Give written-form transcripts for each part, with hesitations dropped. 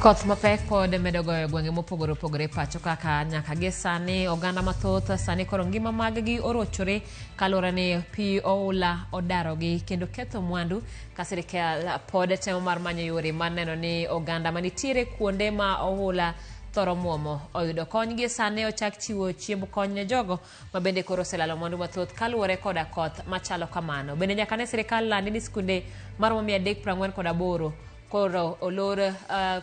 Koth mapek pod medo goyo gwenge mopogore opogore e pacho kaka nyaka gie sani oganda mathoth sani koro ngima maggi orochore kaluwore ni pi oula odarogi kendo ketho mwandu ka sirikal pod temo mar manyo yore mar neno ni oganda manitiere kuonde ma oula thoro muomo oyudo kony. Gie sani ochak chiwo chiemb kony ne jogo ma bende koro oselalo mwandu mathoth kaluwore koda koth machalo kamano. Bende nyaka ne sirikal landi ni skunde maromo 348 koro olor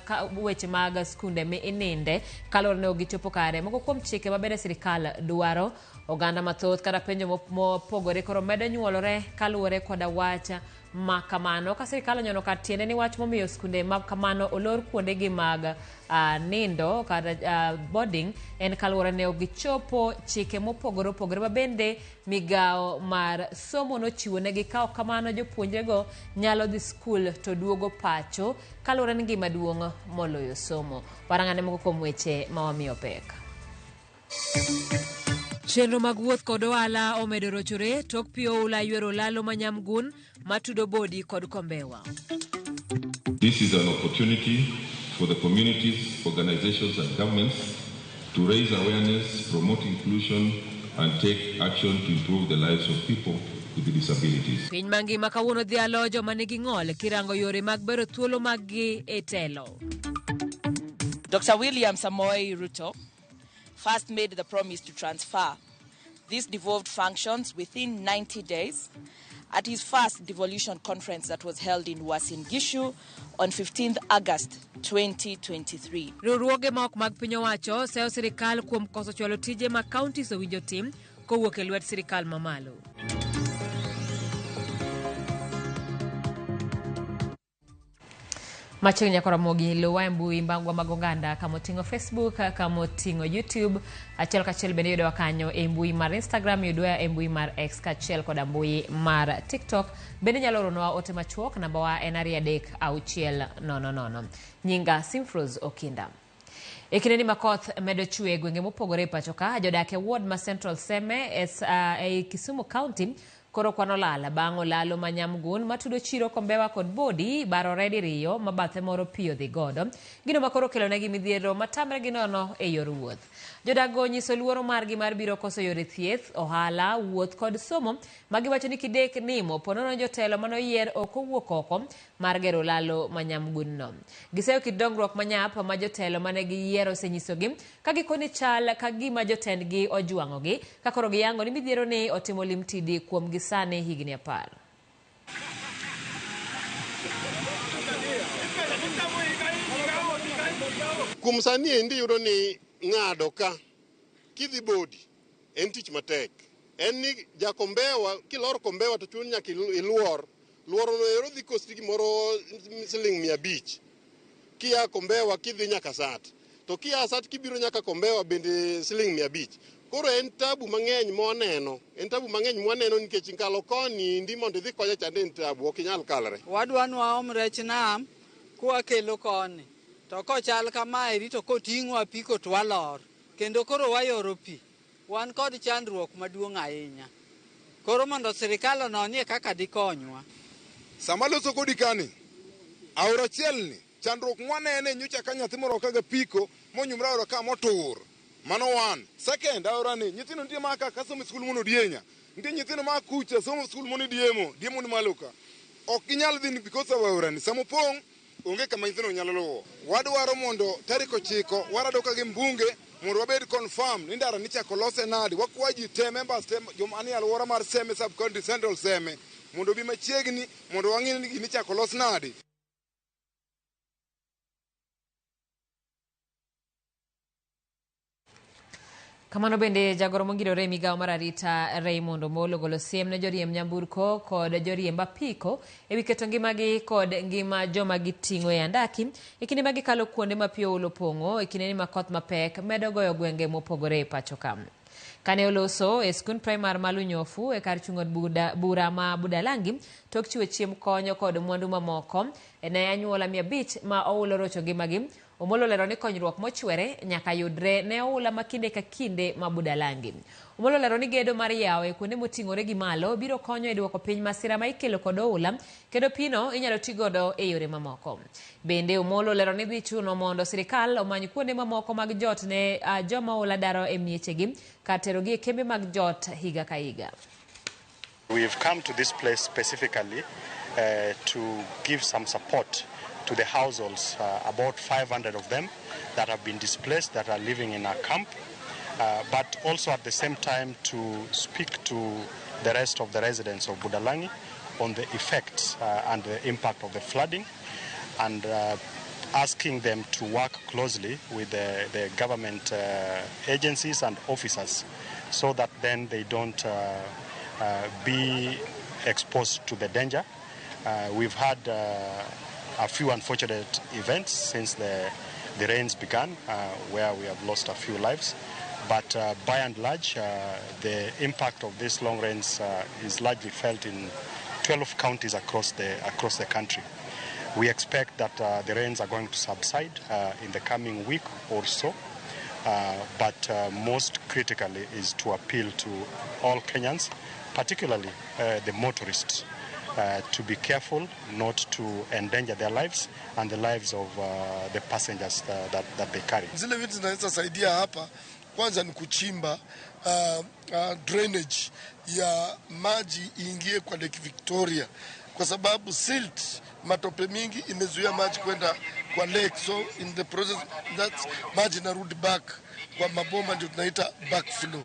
ka weche mag skunde mi ininde kaluwore ni ok gichopo kare. Moko kuom chike ma bende sirikal dwaro oganda mathoth kata penjo mopogore koro medo nyuolore kaluwore koda wach ma kamano ka sirikal onyono kar tiende ni wach momiyo skunde ma kamano olor kuondegi mag nindo kata boarding en kaluwore ne ok gichopo chike mopogore opogore ma bende migawo mar somo nochiwo negi ka ok kamano jopuonjrego nyalo dhi skul to duogo pacho kaluwore ni gima duong' moloyo somo. Warang'ane moko kuom weche ma wamiyo pek. Chenro mag wuoth kod ohala omedo rochore tok pi oula ywero olalo ma Nyamgun matudo Bodi kod Kombewa. This is an opportunity for the communities, organizations and governments to raise awareness, promote inclusion and take action to improve the lives of people with disabilities. Piny mangima kawuono dhialo joma nigi ng'ol kirango yore mag bero thuolo maggi e telo. Dr. William Samoei Ruto first made the promise to transfer these devolved functions within 90 days at his first devolution conference that was held in Uasin Gishu on 15th August 2023. Riwruoge ma ok mag piny owacho seyo sirikal kuom koso chwalo tije ma counties owinjo tim kowuok e lwet sirikal mamalo. Machiegni nyaka Ramogi luwa e mbui magwa mag oganda kama oting'o Facebook, kama oting'o YouTube, achiel kachiel bende yudowa kanyo e mbui mar Instagram, yudwa e mbui mar X kaachiel koda mbui mar TikTok. Bende inyalo oronwa ote machuok, namba wa en 23600. Nyinga Simfrose Okinda. E kindeni ma koth medo chwe e gwenge mopogore e pacho ka, jodak e ward ma Central Seme ei Kisumu County koro kwano lal bang' olalo ma Nyamgun matudo chiro Kombewa kod Bodi barore diriyo ma bathe moro pi odhi godo. Gino ma koro kelonegi midhiero matamre gi nono e yor wuoth. Jodak go onyiso luoro margi mar biro koso yore thieth, ohala, wuoth kod somo ma giwacho ni kidek nimo ponono jotelo manoyier ok owuok oko mar gero olalo ma Nyamgun no. Giseyo kit dongruok manyap ma jotelo mane giyiero osenyisogi ka gikoni chal ka gima jotendgi ojwang'ogi ka koro giyango ni midhiero ni otimo limtidi kuom gi sani higni 10. Kuom sani endi iyudo ni ng'ado ka kidhi Bodi en tich matek. En ni jakombewa kilor Kombewa to chuni nyaka iluor. Luoro no ero dhi kosti gimoro siling 500. Kia Kombewa kidhi nyaka Sat. To kia Sat kibiro nyaka Kombewa bende siling 500. Koro en tabu mang'eny mwaneno. En tabu mang'eny mwaneno nikech kalo koni ndi mondo idhi kocha chande en tabu, ok inyal kalre. Wadwa ni waom rech nam kwakelo koni. To kochal kamaeri to koting'o apiko to walor. Kendo koro wayoro pi. Wan kod chandruok maduong' ahinya. Koro mondo sirikal ononie kaka dikonywa. Sama loso kodi kani, aora achiel ni, chandruok mwanene nyocha ka nyathi moro ka gapiko monyumre aora ka motur. Mano one. Second, aora ni, nyithindo nitie ma ka somo e skul mono Dienya. Nitie nyithindo ma kucha somo skul mono Diemo, Diemo ni malo ka. Ok ginyal dhi because of aora ni. Sama opong', onge kama nyithindo nyalo luwo. Wadwaro mondo tarik 9 warado ka gi mbunge mondo wabed confirm ni ndara nichako lose nade. Wakwayo ji te, members te, joma nie alwora mar Seme sub county, Central Seme, mondo obi machiegni mondo wang'i ni gini ichako los nade. Kamano bende jagoro mongirore e migawo mar arita Raymond Omolo ogolo siem ne joriemb nyamburko kod joriemb apiko e wi keto ngimagi kod ngima joma giting'o e andaki e kinde ma gikalo kuonde ma pi oula opong'o e kindeni ma koth mapek medo goyo gwenge mopogore e pacho ka. Kane oloso e skund primar ma Lunyofu e kar chung' od bura ma Budalangi tok chiwo chiemb konyo kod mwandu mamoko ne anyuola 500 ma oula orocho ngimagi. Omolo olero ni konyruok mochwere nyaka yudre ne oula ma kinde ka kinde ma Budalangi. Omolo olero ni gedo mar yawo e kuonde moting'ore gi malo biro konyo e duoko piny masira ma ikelo kod oula kendo pino inyalo ti godo e yore mamoko. Bende Omolo olero ni dhi chuno mondo sirikal omany kuonde mamoko mag jot ne joma oula daro e miechegi kar terogi e kembe mag jot higa ka higa. We have come to this place specifically to give some support to the households, about 500 of them that have been displaced, that are living in our camp, but also at the same time to speak to the rest of the residents of Budalangi on the effects and the impact of the flooding, and asking them to work closely with the government agencies and officers so that then they don't be exposed to the danger. We've had a few unfortunate events since the rains began, where we have lost a few lives. But by and large, the impact of these long rains is largely felt in 12 counties across the country. We expect that the rains are going to subside in the coming week or so. But most critically is to appeal to all Kenyans, particularly the motorists, to be careful not to endanger their lives and the lives of the passengers that they carry. Zile vitu zinaweza saidia hapa kwanza ni kuchimba drainage ya maji iingie kwa Lake Victoria, kwa sababu silt, matope mingi imezuia maji kwenda kwa lake, so in the process that maji inarudi back kwa mabomba, ndio tunaita backflow.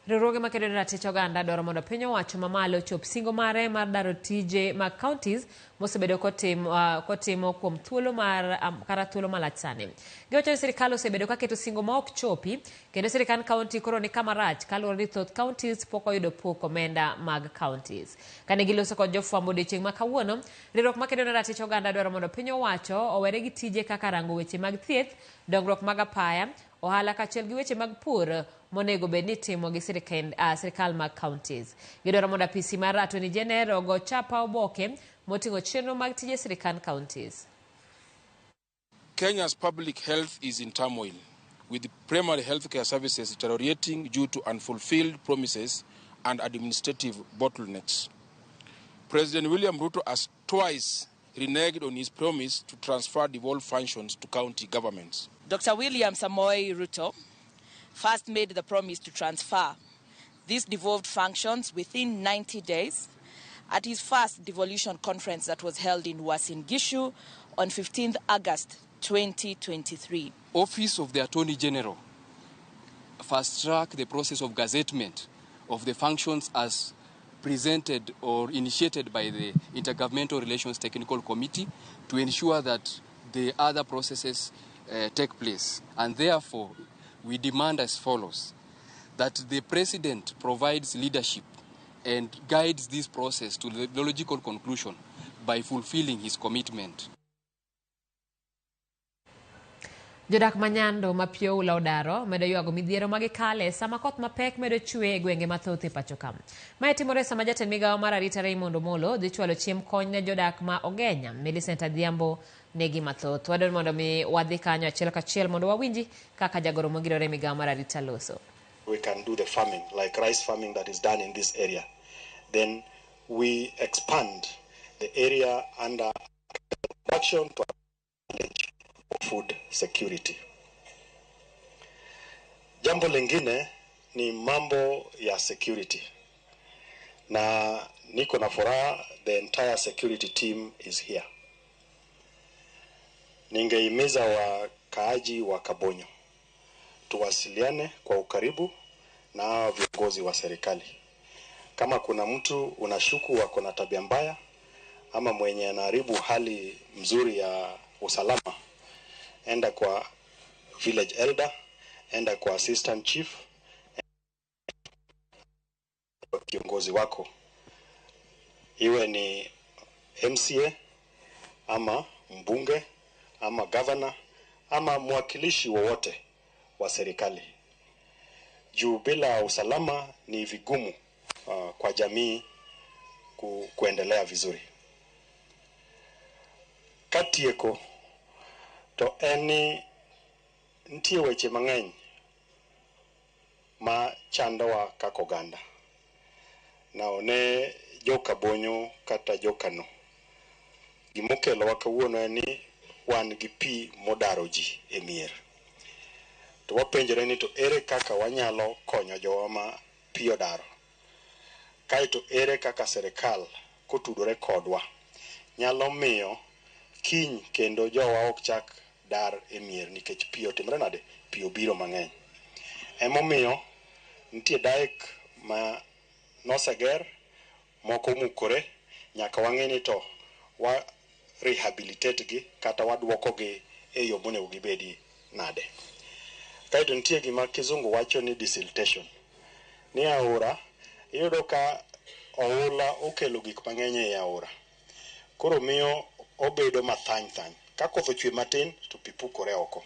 Riwruoge makedo ne ratich oganda dwaro mondo piny owacho mamalo ochop singo mare mar daro tije mag counties mosebedo kotimo kuom thuolo mar kata thuolo malach sani. Giwacho ni sirikal osebedo kaketo singo ma ok chopi kendo sirikand county koro ni kama rach kaluwore ni thoth counties pok oyudo pok omenda mag counties. Kane giloso kod jofwambo odiochieng' ma kawuono, riwruok makedo ne ratich oganda dwaro mondo piny owacho owere gi tije kaka rango weche mag thieth, dongruok mag apaya, ohala kaachiel gi weche mag pur monego bed ni itimo gi sirikal mag counties. Gidwaro mondo apisi mar Attorney General ogo chapa oboke moting'o chenro mag tije sirikand counties. Kenya's public health is in turmoil, with primary healthcare services deteriorating due to unfulfilled promises and administrative bottlenecks. President William Ruto has twice reneged on his promise to transfer devolved functions to county governments. Dr. William Samoei Ruto first made the promise to transfer these devolved functions within 90 days at his first devolution conference that was held in Uasin Gishu on 15th August 2023. Office of the Attorney General fast-track the process of gazettement of the functions as presented or initiated by the Intergovernmental Relations Technical Committee to ensure that the other processes take place. And therefore, we demand as follows, that the President provides leadership and guides this process to the logical conclusion by fulfilling his commitment. Jodak manyando ma pi oula odaro medo ywago midhiero magikale sama koth mapek medo chwe e gwenge mathoth e pacho ka. Mae timore sama jatend migawo mar arita Raymond Omolo dhi chwalo chiemb kony ne jodak ma Ogenya. Millicent Adhiambo negi mathoth. Wadwaro mondo mi wadhi kanyo achiel kachiel mondo wawinji kaka jagoro mogirore migawo mar arita loso. We can do the farming, like rice farming that is done in this area. Then we expand the area under production to food security. Jambo lingine ni mambo ya security. Na niko na furaha, the entire security team is here. Ningeimiza wakaaji wa Kabonyo tuwasiliane kwa ukaribu na viongozi wa serikali. Kama kuna mtu unashuku wako na tabia mbaya ama mwenye anaharibu hali mzuri ya usalama, enda kwa village elder, enda kwa assistant chief, kwa kiongozi wako, iwe ni MCA ama mbunge ama governor ama mwakilishi wowote wa serikali. Juu bila usalama ni vigumu kwa jamii kuendelea vizuri. Katieko to en ni nitie weche mang'eny ma chandowa kaka oganda. Naone joka Bonyo kata jokano. Gimokelowa kawuono en ni wan gi pi modaro ji e mier. To wapenjore ni to ere kaka wanyalo konyo jowa ma pi odaro. Kaeto ere kaka sirikal kotudore kodwa nyalo miyo kiny kendo jowa ok chak dar e mier nikech pi otimre nade? Pi obiro mang'eny. Emomiyo nitie dike ma noseger moko omukore nyaka wang'e ni to wa rehabilitate gi kata waduoko gi e yo monego gibedi nade. Kaeto nitie gima kizungu wacho ni desiltation. Ni aora iyudo ka oula okelo gik mang'eny ei aora. Koro miyo obedo mathany thany. Ka koth ochwe matin to pi pukore oko.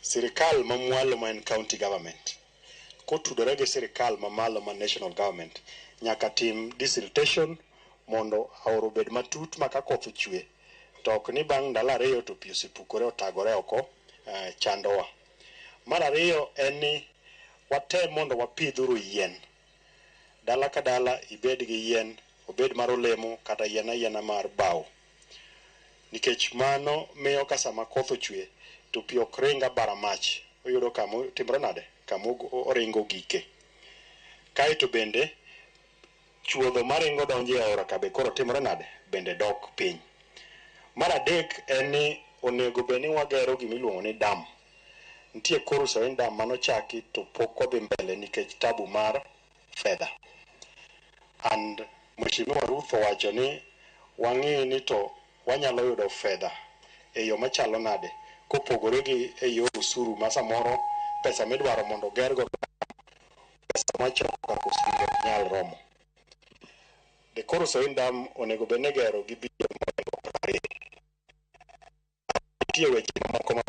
Sirikal mamwalo ma en county government kotudore gi sirikal mamalo ma national government nyaka tim desiltation mondo aora obed matut ma ka koth ochwe to ok ni bang' ndalo ariyo to pi osepukore otagore oko chandowa. Mar ariyo en ni watem mondo wapidhuru yien. Dala ka dala ibed gi yien, obed mar olemo kata yien ayiena mar bao. Nikech mano miyo ka sama koth ochwe to pi ok ring abara mach, oyudo kama timore nade? Kama oringo gike. Kaeto bende chuodho maringo donjo e aora ka be koro timore nade? Bende dok piny. Mar adek en ni onego bed ni wagero gimiluongo ni dam. Nitie Koru Soin Dam manochaki to pok odhi mbele nikech tabu mar fedha. And Mheshimiwa Ruth owacho ni wang'i ni to wanyalo yudo fedha e yo machalo nade kopogore gi e yor osuru ma samoro pesa midwaro mondo oger go pesa machoko kaka osuru ok nyal romo. The Koru Soin Dam onego bed ni igero gi bilion mohingo 20. Nitie weche mamoko ma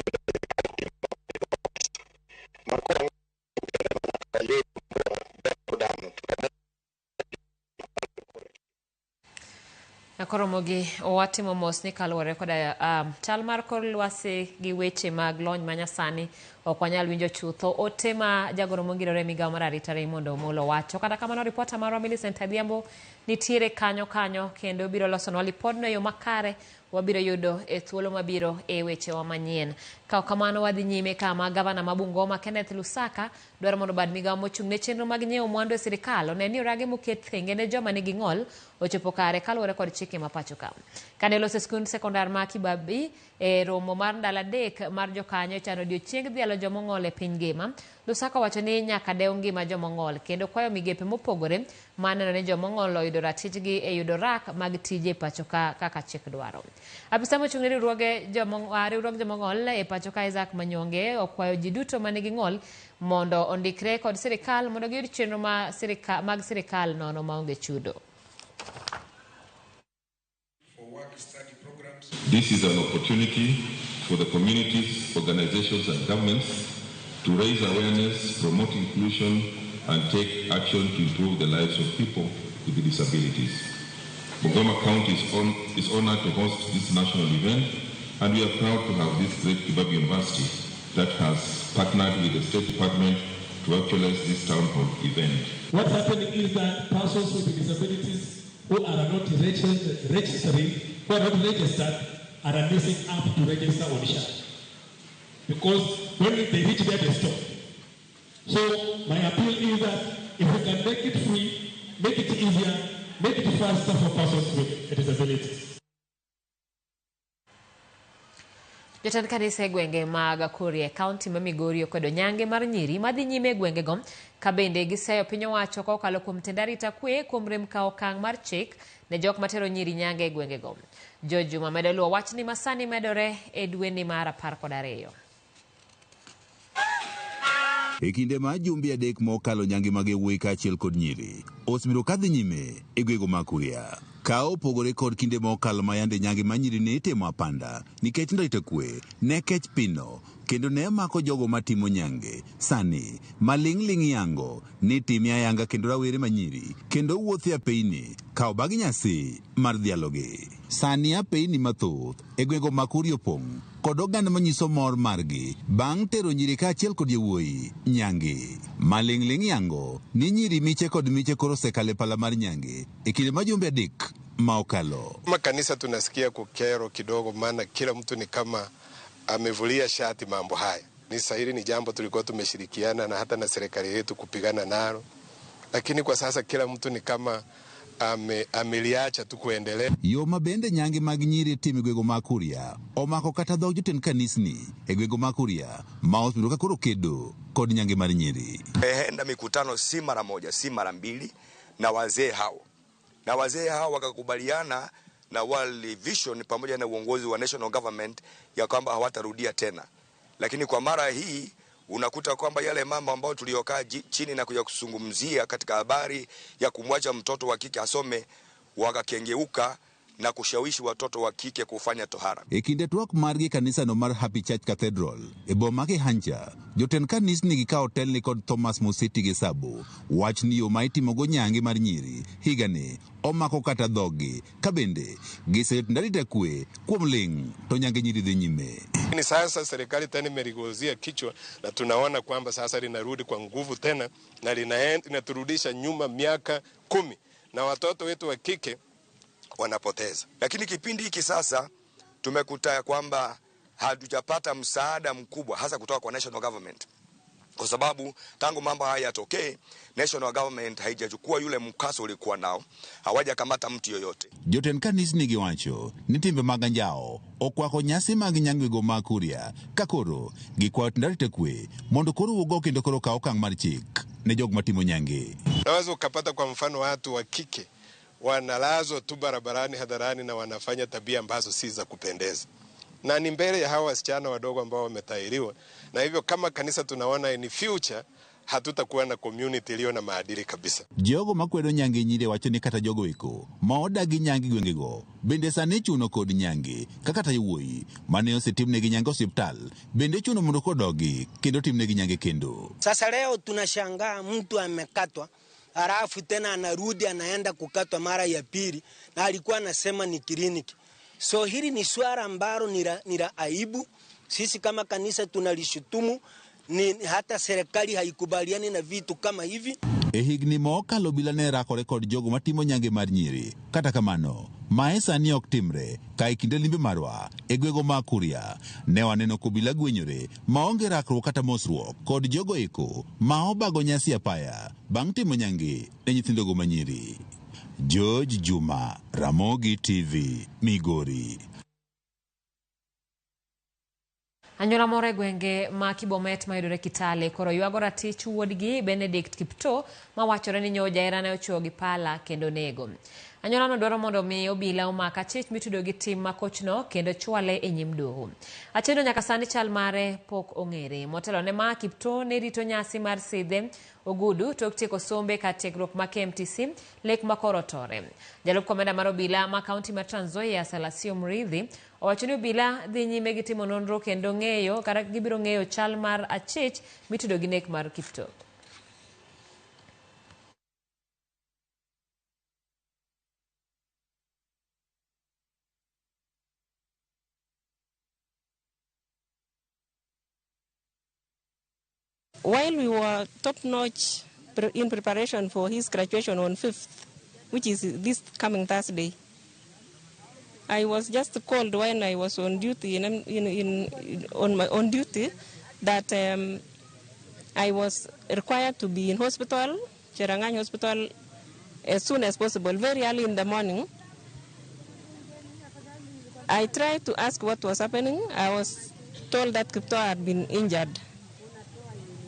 ma koro Koromogi watimo mos ni kaluwore koda chal mar kor lwasi gi weche mag lony manyasani ok wanyal winjo chutho ote ma jagoro mongirore e migawo mar arita Raymond Omolo wacho. Kata kamano ripota marwa Millicent Adhiambo nitiere kanyo kanyo kendo biro losonwa lipodno e yo makare wabiro yudo e thuolo mabiro e wechewa manyien. Ka ok kamano wadhi nyime kama gavana ma Bungoma Kenneth Lusaka dwaro mondo bad migawo mochung' ne chenro mag nyiewo mwandu e sirikal one ni orage moket thenge ne joma nigi ng'ol ochopo kare kaluwore kod chike ma pacho ka. Kane oloso e skund sekondar ma Kibabii e romo mar ndalo 3 mar jokanyo e chano odiochieng dhialo jomong'ol e piny ngima, Lusaka owacho ni nyaka dew ngima jomong'ol kendo kwayo migepe mopogore mar neno ni jomong'ol oyudo ratichgi e yudo rak mag tije e pacho ka kaka chik dwaro. Apisa mochung' ne riwruog jomong'ol e pacho ka Isaac Manyonge okwayo ji duto manigi ng'ol mondo ondikre kod sirikal mondo giyud chenro mag sirikal nono maonge chudo. This is an opportunity for the communities, organizations and governments to raise awareness, promote inclusion and take action to improve the lives of people with disabilities. Bungoma County is honored to host this national event, and we are proud to have this great Kibabii University that has partnered with the State Department to actualize this town hall event. What's happening is that persons with disabilities who are not registering, who are not registered, are missing up to register on SHA. Because when they reach there, they stop. So my appeal is that if we can make it free, make it easier, make it faster for persons with disabilities. Jotend kanisa e gwenge mag Kuria e kaunti ma Migori okwedo nyange mar nyiri madhi nyime e gwengego ka bende giseyo piny owacho kokalo kuom tend arita kwe kuom rem kawo okang' mar chik ne jok matero nyiri nyange e gwengego. George Juma medo luwo wachni masani medore e dweni mar 12. E kinde ma jumbe 3 mokalo nyange mag yawuoyi kaachiel kod nyiri osebiro kadhi nyime e gwego mag Kuria. Ka opogore kod kinde mokalo ma yande nyange ma nyiri ne itimo apanda nikech arita kwe ne kech pino kendo ne mako jogo matimo nyange, sani maling' ling' yango ni time ayanga kendo rawere ma nyiri kendo wuotho e apeyni ka obag nyasi mar dhialogi. Sani apeyni mathoth e gwenge ma Kuria opong' kod oganda manyiso mor margi bang' tero nyiri kaachiel kod yawuoyi nyange. Maling'ling' yango ni nyiri miche kod miche koro osekalo e pala mar nyange e kinde ma jumbe adek ma okalo. Kama kanisa tunasikia kukero kidogo, maana kila mtu ni kama amevulia shati mambo haya. Ni sahili ni jambo tulikuwa tumeshirikiana na hata na serikali yetu kupigana nalo, lakini kwa sasa kila mtu ni kama ameliacha tu kuendelea. Yo ma bende nyange mag nyiri itimo e gwenge ma Kuria omako kata dhog jotend kanisni e gwenge ma Kuria ma osebedo ka koro kedo kod nyange mar nyiri. Enda mikutano si mara moja, si mara mbili na wazee hao, na wazee hao wakakubaliana na World Vision pamoja na uongozi wa national government ya kwamba hawatarudia tena, lakini kwa mara hii unakuta kwamba yale mambo ambayo tuliokaa chini na kuja kuzungumzia katika habari ya kumwacha mtoto wa kike asome, wakakengeuka na kushawishi watoto wa kike kufanya tohara. E kinde twak margi kanisano mar Happy Church Cathedral e boma Kehancha, jotend kanisni gikawo telni kod Thomas Museti gi Sabu wach ni yo ma itimogo nyange mar nyiri higani omako kata dhoggi ka bende giseyo arita kwe kuom ling' to nyange nyiri dhi nyime. Ni sasa serikali tena imeliguzia kichwa na tunaona kwamba sasa linarudi kwa nguvu tena na linaturudisha nyuma miaka 10 na watoto wetu wa kike wanapoteza. Lakini kipindi hiki sasa tumekuta ya kwamba hatujapata msaada mkubwa hasa kutoka kwa national government, kwa sababu tangu mambo haya yatokee national government haijachukua yule mkaso ulikuwa nao, hawajakamata mtu yoyote. Jotend kanisni giwacho ni timbe mag anjawo okwako nyasi mag nyangego mag Kuria ka koro gikwayo tend arita kwe mondo koro wuogo kendo koro kaw okang' mar chik ne jok matimo nyange. Unaweza ukapata kwa mfano watu wa kike wanalazwa tu barabarani hadharani na wanafanya tabia ambazo si za kupendeza, na ni mbele ya hawa wasichana wadogo ambao wametahiriwa. Na hivyo kama kanisa tunaona in future hatutakuwa na community iliyo na maadili kabisa. Jogo makwedo nyange nyiri wacho ni kata jogo eko ma odagi nyange gwengego bende sani chuno kod nyange kaka ta yawuoyi mane osetimnegi nyange osiptal bende chuno mondo kodogi kendo timnegi nyange kendo. Sasa leo tunashangaa mtu amekatwa halafu tena anarudi anaenda kukatwa mara ya pili na alikuwa anasema ni kliniki. So hili ni swala ambalo ni la aibu. Sisi kama kanisa tunalishutumu, ni hata serikali haikubaliani na vitu kama hivi. E higni mokalo obila ne rakore kod jogo matimo nyange mar nyiri. Kata kamano, mae sani ok timre ka e kinde limbe marwa e gwego ma Kuria ne waneno kobila gwenyore maonge rakruok kata mosruok kod jogo eko ma obago nyasi apaya bang' timo nyange ne nyithindogo manyiri. George Juma, Ramogi TV, Migori. Anyuola moro e gwenge ma Kibomet mayudore Kitale koro ywago ratich wuodgi Benedict Kiptoo mawachore ni nyo jaherane ochuo gi pala kendo nego. Anyuolano dwaro mondo mi obila omak achich mitudo gi tim makochno kendo chwale e nyim doho. Achendo nyaka sani chal mare pok ong'ere. Motelo ne ma Kiptoo ne rito nyasi mar sidhe Ogudu tok tieko sombe kar tiegruok ma KMTC lek makoro tore. Jalup komenda mar obila ma kaunti ma Trans Nzoia Salasio Mridhi owacho ni obila dhi nyime gi timo nonro kendo ng'eyo kata gibiro ng'eyo chal mar achich mitudo gi nek mar Kiptoo. While we were top-notch in preparation for his graduation on 5th, which is this coming Thursday, I was just called when I was on duty, on duty, that I was required to be in hospital, Cherangany Hospital, as soon as possible, very early in the morning. I tried to ask what was happening. I was told that Kiptoo had been injured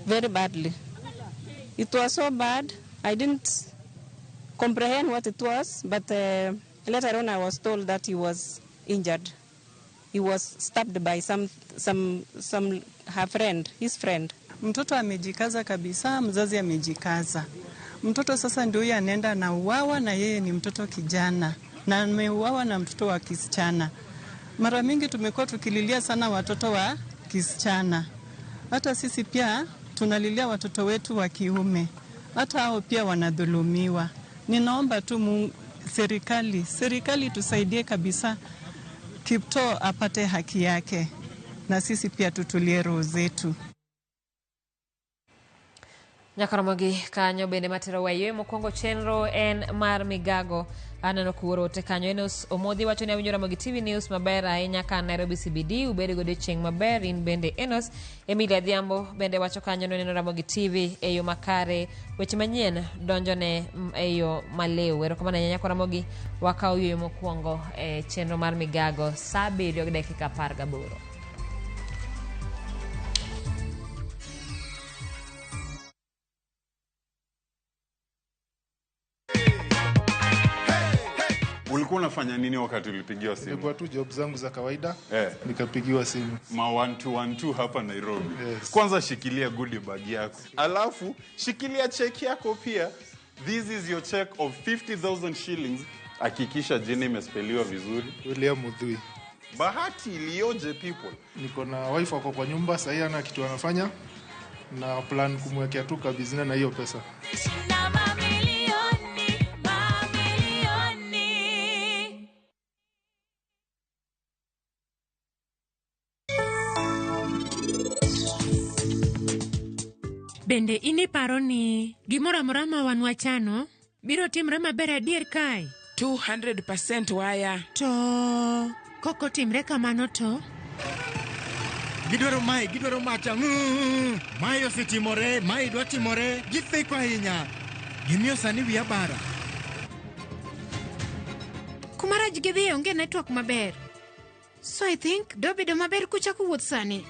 very badly. It was so bad, I didn't comprehend what it was, but later on I was told that he was injured. He was stabbed by some her friend, his friend. Mtoto amejikaza kabisa, mzazi amejikaza. Mtoto sasa ndio huyu anaenda na uawa, na yeye ni mtoto kijana na ameuawa na mtoto wa kisichana. Mara mingi tumekuwa tukililia sana watoto wa kisichana. Hata sisi pia tunalilia watoto wetu wa kiume, hata hao pia wanadhulumiwa. Ninaomba tu serikali, serikali tusaidie kabisa, Kiptoo apate haki yake na sisi pia tutulie roho zetu. Nyakoromogi kanyo bende matero wayo mokwongo chenro en mar migago aneno kuoro ote kanyo Enos Omodhi wacho ni awinjo Ramogi TV News maber ahinya ka Nairobi CBD ubed godiochieng' maber in bende Enos Emilia Adhiambo bende wacho kanyo ni oneno Ramogi TV e yo makare weche manyien donjone e yo maliw erokamano ahinya nyako Ramogi wakawo yueyo mokwongo e chenro mar migago saa 7 gi dakika 18. Ulikuwa unafanya nini wakati ulipigiwa simu? Nilikuwa tu job zangu za kawaida nikapigiwa simu. Ma 1212 hapa Nairobi. Yes. Kwanza shikilia goodie bag yako. Alafu shikilia check yako pia. This is your check of 50,000 shillings. Hakikisha jina imespeliwa vizuri. William Mudhui. Bahati iliyoje people. Niko na wife wako kwa nyumba sahii ana kitu anafanya na plan kumwekea tu kabizina na hiyo pesa. Bende iniparo ni gimoro amora ma wan wachano biro timre maber adier kae? 200% waya. To kok otimre kamano to? Gidwaro mae, gidwaro macha. Mae osetimore, mae dwa timore. Githeko ahinya. Gimiyo sani wiya bara. Kumarach gidhiye onge network maber. So I think dobedo maber kuchako wuoth sani.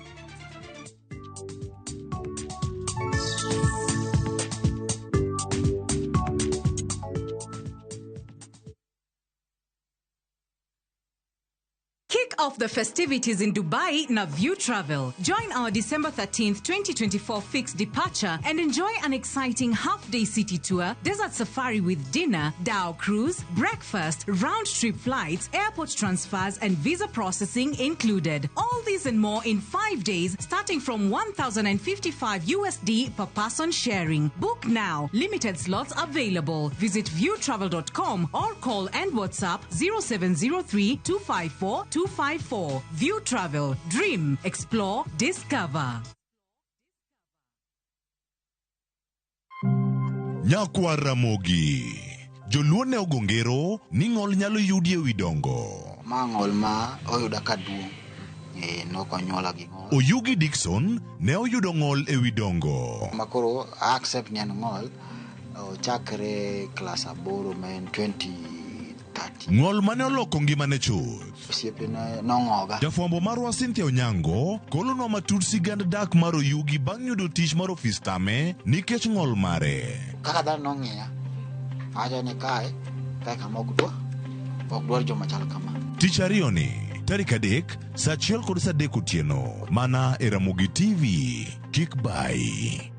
Kick off the festivities in Dubai na View Travel. Join our December 13th, 2024 fixed departure and enjoy an exciting half-day city tour, desert safari with dinner, dhow cruise, breakfast, round-trip flights, airport transfers, and visa processing included. All these and more in 5 days, starting from $1,055 USD per person sharing. Book now. Limited slots available. Visit viewtravel.com or call and WhatsApp 0703 254 254. View Travel. Dream, explore, discover. Nyakwa Ramogi. Joluo ne ogo ngero ni ng'ol nyalo yudi ewi dongo. Ma ng'ol ma oyuda ka duong'. Nok onyuola gi ng'ol. Oyugi Dixon ne oyudo ng'ol ewi dongo. Ma koro accept ni en ng'ol chakre klas 8 ma en 2013. Ng'ol mane oloko ngimane chuth. Osiepene nong'oga. Jafwambo marwa Cynthia Onyango golonwa matut sigand dak mar Oyugi bang' yudo tich mar ofis tame nikech ng'ol mare. Kaka dhano nong'iya, awacho ni kae kama ok dwar joma chal kama. Tich ariyo ni, tarik 3, saa 1 kod saa 3 otieno, mana e Ramogi TV. Kik bai.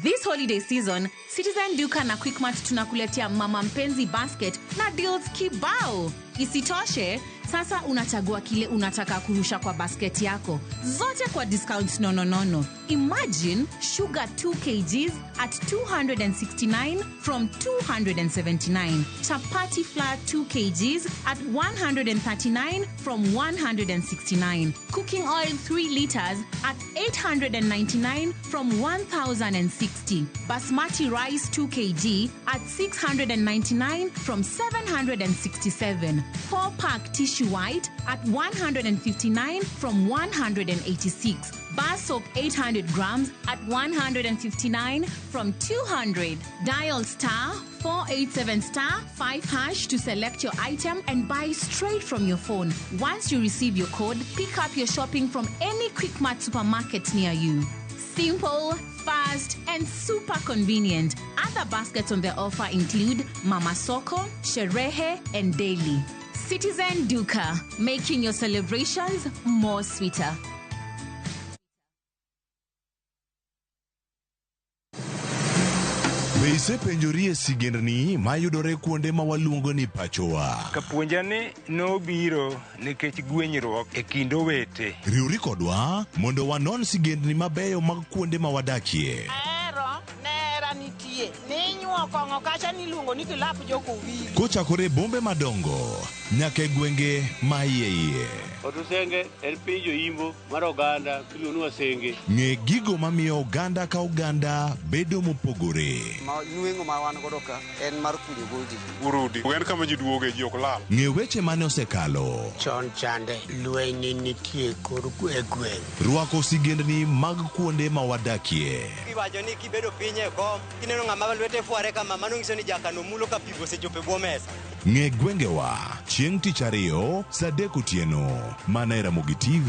This holiday season, Citizen Duka na Quickmart tunakuletea Mama Mpenzi Basket na deals kibao. Isitoshe, sasa unachagua kile unataka kurusha kwa basket yako. Zote kwa discounts nononono. Imagine sugar 2 kgs at 269 from 279. Chapati flour 2 kgs at 139 from 169. Cooking oil 3 liters at 899 from 1,060. Basmati rice 2 kg at 699 from 767. 4-pack tissue white at 159 from 186. Bar soap 800 grams at 159 from 200. Dial star 487 star 5 hash to select your item and buy straight from your phone. Once you receive your code, pick up your shopping from any Quickmart supermarket near you. Simple, fast, and super convenient. Other baskets on the offer include Mama Soko, Sherehe, and Daily. Citizen Duka, making your celebrations more sweeter. Be isepenjori e sigendni mayudore kuonde ma waluongo ni pachowa? Kapuonja ni nobiro nikech gwenyruok e kind owete. Riwri kodwa mondo wanon sigendni mabeyo mag kuonde ma wadakie. Ahero nera nitie ninyuo kong'o kacha niluongo ni kilap jokowili. Kochakore e bombe madongo nyaka e gwenge ma iye iye. Otusenge en piny joimbo mar oganda miluongo ni Wasenge. Ng'e gigo mamiyo oganda ka oganda bedo mopogore. Ma nweng'o ma wan godo ka en mar kunyo goldi. Urudi. En kama ji duoge ji ok lal. Ng'e weche mane osekalo. Chon chande lweny ne nitie kor e gweng'. Rwako sigendni mag kuonde ma wadakie. Iwacho ni kibedo piny e kom, kineno ng'ama lwete fware kama, mano nyiso ni jakano mulo ka pi osechopo e bwo mesa. Ng'e gwengewa chieng' tich ariyo saa 3 otieno mana e Ramogi TV.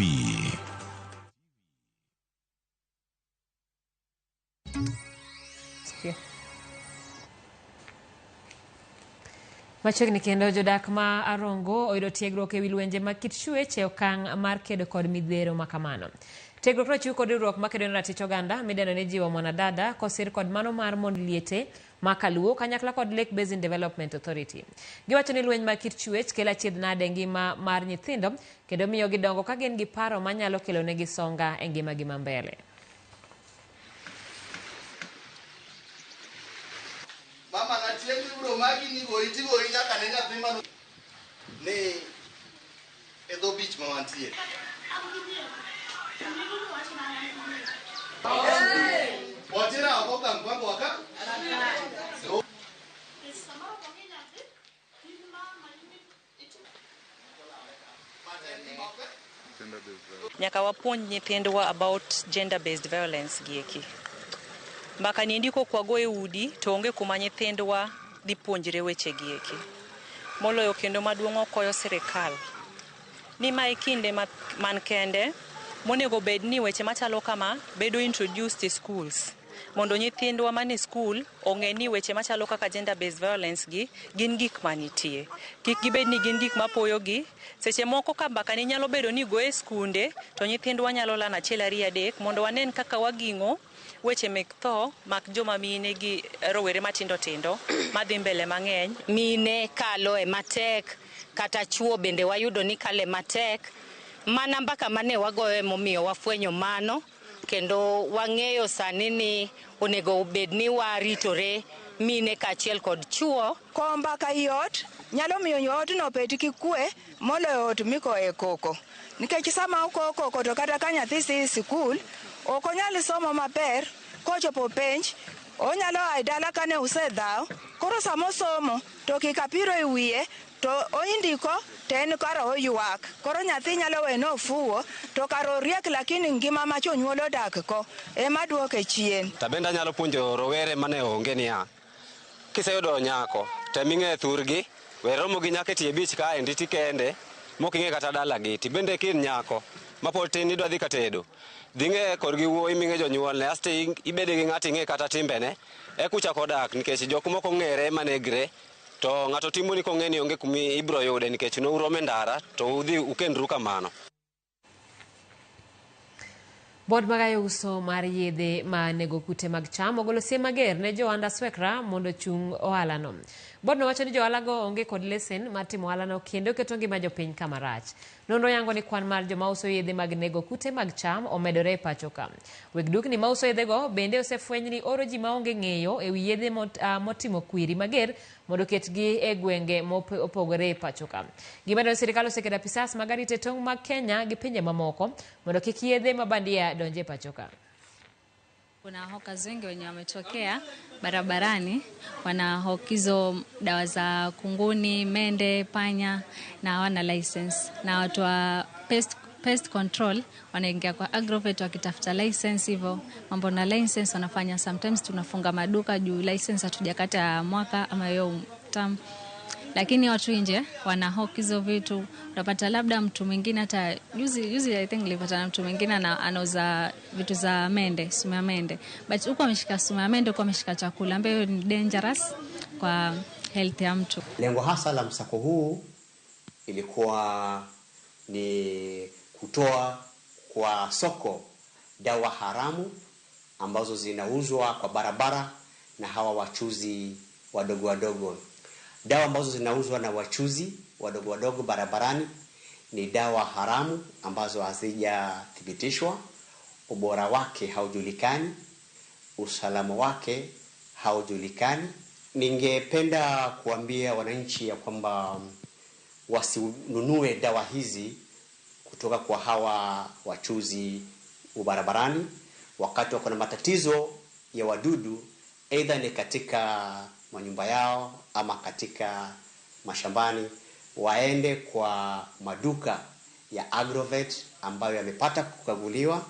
Machiegni kendo jodak ma Arongo oyudo tiegruok ewi lwenje mag kit chwech e okang' mar kedo kod midhiero ma kamano. Tiegruok nochiw kod riwruok makedo ne ratich oganda midendo ni Jiwo Mwanadada kosir kod mano mar mond liete ma Kaluo kanyakla kod Lake Basin Development Authority. Giwacho ni lweny mag kit chwech kelo achiedh nade e ngima mar nyithindo kendo miyo gidongo ka gin gi paro manyalo kelonegi songa e ngimagi ma mbele. Mama na chieng' ibiro maki ni goyi tigoyi nyaka ne nyathi mano ni e dho beach ma wantie. Wachira oko ka mpango waka. Nyaka wapuonj nyithindwa about gender based violence gieki. Mbaka ni ndiko kwago e udi to onge kuma nyithindwa dhi puonjre weche gieki. Moloyo kendo maduong' okoyo sirikal ni mae kinde man kende monego bed ni weche machalo kama bedo introduced e schools mondo nyithindwa mane school ong'e ni weche machalo kaka gender based violence gi gin gik manitie. Kik gibed ni gin gik mapoyogi. Seche moko ka mbaka ni nyalo bedo ni goye skunde to nyithindwa nyalo lana 1 2 3 mondo wanen kaka waging'o weche mek tho mak joma mine gi rowere matindo tindo madhi mbele mang'eny. Mine kalo e matek kata chuo bende wayudo ni kale matek. Mana mbaka mane wagoyo emomiyo wafwenyo mano kendo wang'eyo sani ni onego bed ni waritore mine kaachiel kod chuo. Kowo mbaka i ot nyalo miyo odno obed gi kwe moloyo ot mikoye koko. Nikech sama okowo koko to kata ka nyathi dhi sikul, ok onyal somo maber, kochopo penj, onyalo a e dala kane usedhaw, koro sama osomo to kikapiro e wiye to oindiko to en kara oywak. Koro nyathi nyalo we ni ofuwo to kara oriek lakini ngima ma jonyuol odak ko ema duoke chien. To bende anyalo puonjo rowere mane onge niya, kiseyudo nyako, tem ing'e thurgi, we romo gi nyako e tie beach kaendi tikende, mok ing'e kata dalagi. To bende ka in nyako mapod tin idwa dhi ka tedo, dhi ng'e korgi wuoyi ming'e jonyuolne, asto ibede gi ng'ato ing'e kata timbene, eka uchako dak nikech jok moko ong'ere manegre, to ng'ato timoni kong'e ni onge kuma ibiro yude nikech nouromo e ndara to udhi ukendru kamano. Bod magayo uso mar yedhe ma nego kute mag cham ogolo siem mager ne johand aswekra mondo ochung ohalano. Bodno wacho ni johalago onge kod lesen mar timo ohalano kendo keto ngima jopiny kama rach. Nonro yango ni kwan mar joma uso yedhe mag nego kute mag cham omedore e pacho ka. Weg dukni ma uso yedhego bende osefweny ni oro ji maonge ng'eyo e wi yedhe motimo kwiri mager mondo oketgi e gwenge mopogore e pacho ka. Gimedo ni sirikal oseketo apisas mag arita e tong' mag Kenya gi pinje mamoko mondo kik yedhe ma bandia donje e pacho ka. Kuna hawkers wengi wenye wametokea barabarani wanahawk hizo dawa za kunguni, mende, panya na hawana license. Na watu wa pest control wanaingia kwa agrovet wakitafuta license hivyo. Mambo na license wanafanya, sometimes tunafunga maduka juu license hatujakata mwaka ama hiyo term. Lakini watu nje wana hawk hizo vitu. Unapata labda mtu mwingine hata juzi I think nilipata na mtu mwingine anauza vitu za mende, sumu ya mende. But huko ameshika sumu ya mende, huko ameshika chakula ambayo ni dangerous kwa health ya mtu. Lengo hasa la msako huu ilikuwa ni kutoa kwa soko dawa haramu ambazo zinauzwa kwa barabara na hawa wachuzi wadogo wadogo. Dawa ambazo zinauzwa na wachuzi wadogo wadogo barabarani ni dawa haramu ambazo hazijathibitishwa, ubora wake haujulikani, usalama wake haujulikani. Ningependa kuambia wananchi ya kwamba wasinunue dawa hizi kutoka kwa hawa wachuzi barabarani wakati wako na matatizo ya wadudu, aidha ni katika manyumba yao ama katika mashambani, waende kwa maduka ya Agrovet ambayo yamepata kukaguliwa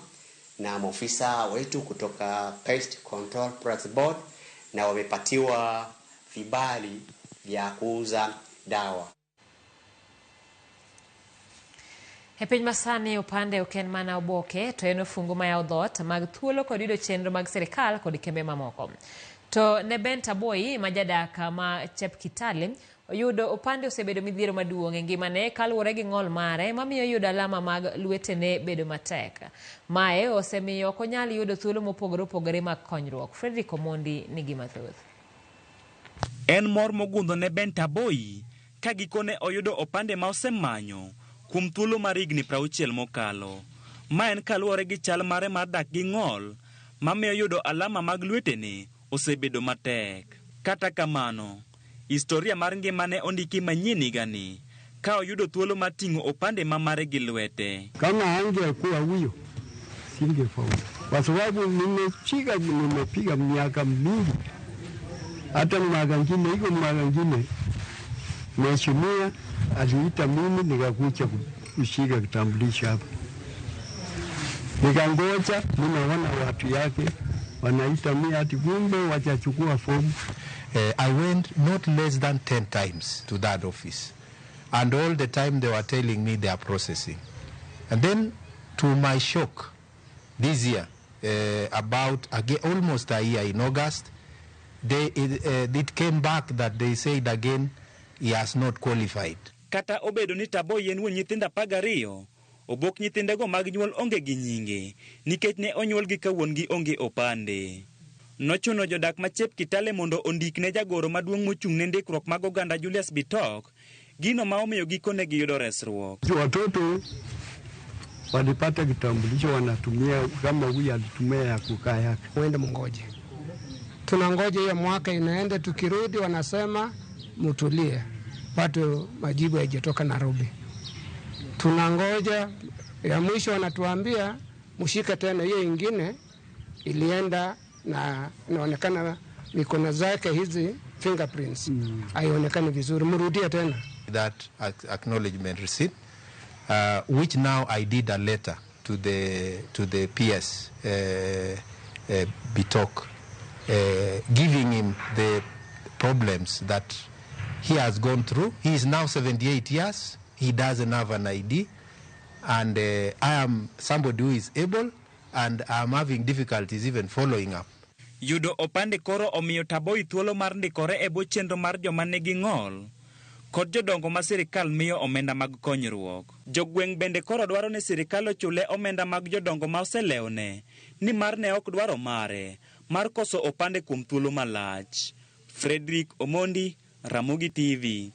na maofisa wetu kutoka Pest Control Products Board na wamepatiwa vibali vya kuuza dawa. E piny masani opande ok en mana oboke to en ofungu mayawo dhoot mag thuolo kod yudo chenro mag sirikal kod kembe mamoko. To ne Ben Taboi ma jadak ma Chepkitale oyudo opande osebedo midhiero maduong' e ngimane kaluwore gi ng'ol mare mamiyo yudo alama mag lwetene bedo matek. Mae osemiyo ok onyal yudo thuolo mopogore opogore mag konyruok. Fredrick Omondi nigi mathoth. En mor mogundho ne Ben Taboi ka gikone oyudo opande ma osemanyo kuom thuolo mar higni 60 mokalo. Ma en kaluwore gi chal mare mar dak gi ng'ol mamiyo yudo alama mag lwetene osebedo matek. Kata kamano, historia mar ngimane ondiki manyien higani ka oyudo thuolo mar ting'o opande ma mare gi lwete. Kama angekuwa huyo singefaulu, kwa sababu nimepiga miaka mingi, hata mwaka ngine iko mwaka ngine mheshimiwa aliita mimi nikakuja kushika kitambulisho hapa, nikangoja, ninaona watu yake wanaita mimi ati kumbe wachachukua fomu. I went not less than 10 times to that office, and all the time they were telling me they are processing. And then, to my shock, this year, about again, almost a year in August, it came back that they said again he has not qualified. Kata obedo ni Taboi en wuon nyithindo 12, obok nyithindego mag nyuol onge gi nyinge nikech ne onyuolgi ka wuon-gi onge opande. Nochuno jodak ma Chepkitale mondo ondik ne jagoro maduong' mochung' ne ndikruok mag oganda Julius Bitok, gino ma omiyo gikone giyudo resruok. Watoto walipata kitambulisho wanatumia kama huyu alitumia ya kukaa yake. Uende mungoje, tunangoja hiyo mwaka inaende, tukirudi wanasema mutulie, bado majibu hayajatoka Nairobi. Tunangoja ya mwisho wanatuambia mshike tena, hiyo ingine ilienda na inaonekana mikono zake hizi fingerprints haionekani vizuri, mrudie tena. That acknowledgement receipt, which now I did a letter to the PS Bitok, giving him the problems that he has gone through. He is now 78 years. He doesn't have an ID, and I am somebody who is able, and I'm having difficulties even following up. Yudo opande koro omiyo Taboi thuolo mar ndikore e bwo chenro mar joma nigi ng'ol kod jodongo ma sirikal miyo omenda mag konyruok. Jogweng' bende koro dwaro ni sirikal ochule omenda mag jodongo ma oselewne nimar ne ok dwaro mare mar koso opande kuom thuolo malach. Fredrick Omondi, Ramogi TV.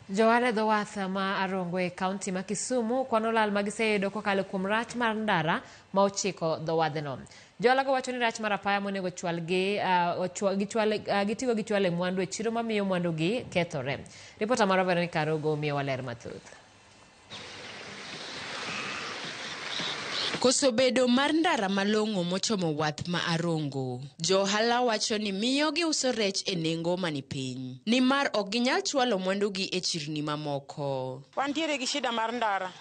Johala e dho wath ma Arongo e kaunti ma Kisumu kwano lal ma giseyudo kokalo kuom rach mar ndara ma ochiko dho wadhno. Johalago wacho ni rach mar apaya monego gitigo gichwale mwandu e chiro mamiyo mwandugi kethore. Ripota mar Veronica Arogo miyowa ler mathoth. Koso bedo mar ndara malong'o mochomo wath ma Arongo. Johala wacho ni miyo giuso rech e nengo mani piny, nimar ok ginyal chwalo mwandugi e chirni mamoko. Wantiere gi shida mar ndara.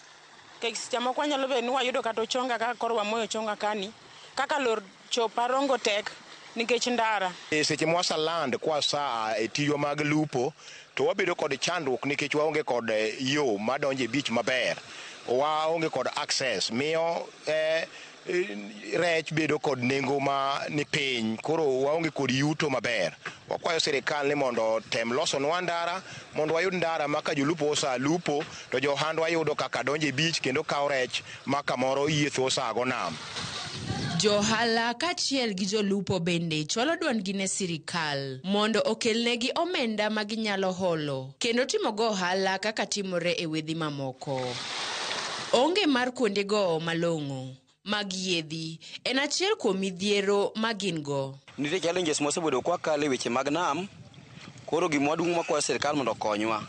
Nikech seche moko wanyalo bedo ni wayudo kata ochonga kaka koro wamoyo ochonga kani, kaka lor chopo Arongo tek nikech ndara. Seche mwasaland kwasaa e tijwa mag lupo to wabedo kod chandruok nikech waonge kod yo madonjo e beach maber. Waonge kod access, miyo rech bedo kod nengo ma ni piny, koro waonge kod yuto maber. Wakwayo sirikal ni mondo tem losonwa ndara mondo wayud ndara ma ka jolupo osa lupo to johandwa yudo kaka donjo e beach kendo kawo rech ma kamoro yietho osago nam. Johala kaachiel gi jolupo bende chwalo duondgi ne sirikal mondo okelnegi omenda ma ginyalo holo kendo timogo ohala kaka timore e wedhi mamoko. Onge mar kuonde gowo malong'o mag yiedhi en achiel kuom midhiero ma gin go. Nitie challenges mwasebedo kwakale e weche mag nam, koro gima waduong' makwayo sirkal mondo okonywa.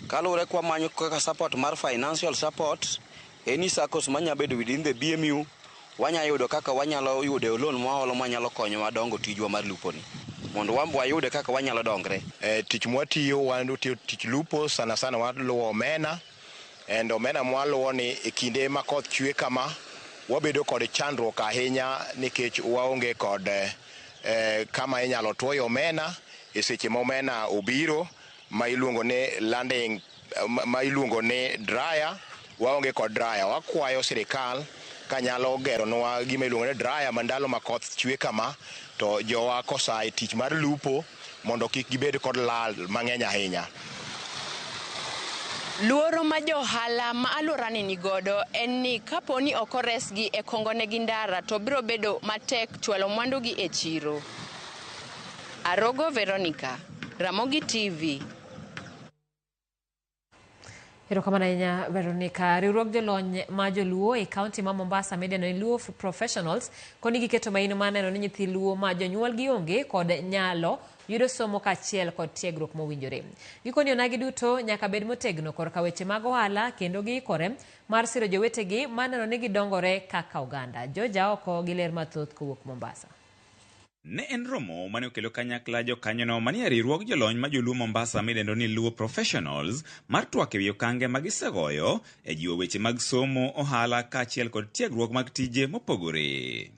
Kaluwore kwamanyo kaka support mar financial support, any SACCOs manya bedo within the BMU, wanya yudo kaka wanyalo yudo loan mwaholo manyalo konyowa dongo tijwa mar lupo ni. Mondo wan wayude kaka wanyalo dongre. Tich mwatiyo wan tiyo tich lupo sana sana waluwo omena and omena mwaluwo ni e kinde ma koth chwe kama wabedo kod chandruok ahinya nikech waonge kod kama inyalo tuoye omena e seche ma omena obiro ma iluongo ni landing ma iluongo ni dryer. Waonge kod dryer. Wakwayo sirikal kanyalo geronwa gima iluongo ni dryer ma ndalo ma koth chwe kama to jowa kosa e tich mar lupo mondo kik gibed kod lal mang'eny ahinya. Luoro ma johala ma alworani nigodo en ni kapo ni ok oresgi e kongonegi ndara to biro bedo matek chwalo mwandugi e chiro. Arogo Veronica, Ramogi TV. Erokamano ahinya Veronica. Riwruog jolony ma joluo e kaunti ma Mombasa midendo ni Luo Professionals koni giketo maino mar neno ni nyithi Luo ma jonyuolgi onge kod nyalo yudo somo kaachiel kod tiegruok mowinjore. Gikoni onagi duto nyaka bed motegno korka weche mag ohala kendo giikore mar siro jowetegi mar neno ni gidongore kaka oganda. George Aoko gi ler mathoth kowuok Mombasa. Ne en romo mane okelo kanyakla jokanyono manie riwruog jolony ma joluo Mombasa midendo ni Luo Professionals mar twak ewi okange ma gisegoyo e jiwo weche mag somo, ohala kaachiel kod tiegruok mag tije mopogore.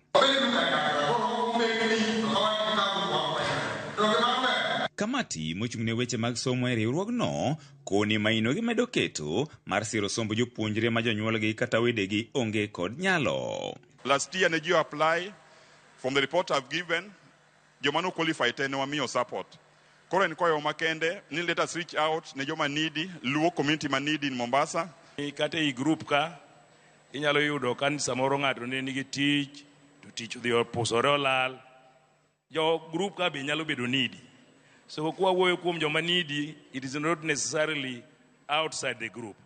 Kamati mochung' ne weche mag somo e riwruogno koni maino gimedo keto mar siro somb jopuonjre ma jonyuolgi kata wedegi onge kod nyalo. Last year ne ji apply. From the report I've given, joma no qualify te ne wamiyo support. Koro en kwayo makende ni let us reach out ne joma needy, Luo community ma needy in Mombasa. Kata ei group ka inyalo yudo ka samoro ng'ato ne nigi tich to tich odhi opusore olal. Jo group ka be nyalo bedo needy. So kwa wuoyo kuom joma needy, it is not necessarily outside the group.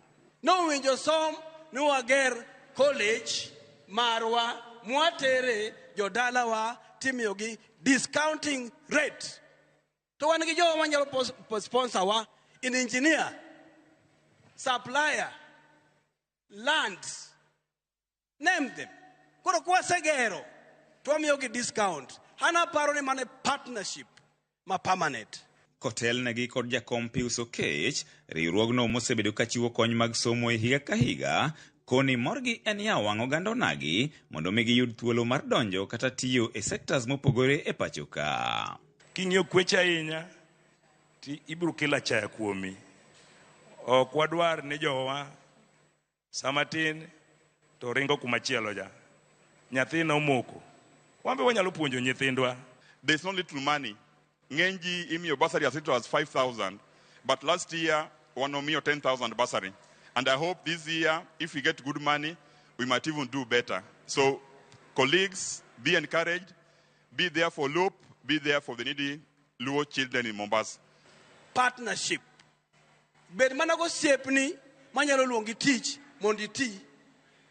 Nowinjo som ni wager college marwa mwatere jodalawa timiyogi discounting rate. To wan gi jowa manyalo sponsor wa in engineer, supplier, lands, name them. Koro kwasegero to wamiyogi discount. An aparo ni mano partnership ma permanent. Kotelnegi kod jakom Pius Okech, riwruogno mosebedo kachiwo kony mag somo e higa ka higa, koni morgi en yawo wang' oganda onagi mondo mi giyud thuolo mar donjo kata tiyo e sectors mopogore e pacho ka. King'iyo kweche ahinya, ti ibiro kelo achaya kuomi. Ok wadwar ni jowa sama tin to ringo kumachielo ja. Nyathina omoko. Wan be wanyalo puonjo nyithindwa. There's no little money. Ng'eny ji imiyo bursary as little as 5,000. But last year, wanomiyo 10,000 bursary. And I hope this year, if we get good money, we might even do better. So, colleagues, be encouraged. Be there for Loop. Be there for the needy Luo children in Mombasa. Partnership. Bed mana gosiepni manyalo luongi tich mondo iti.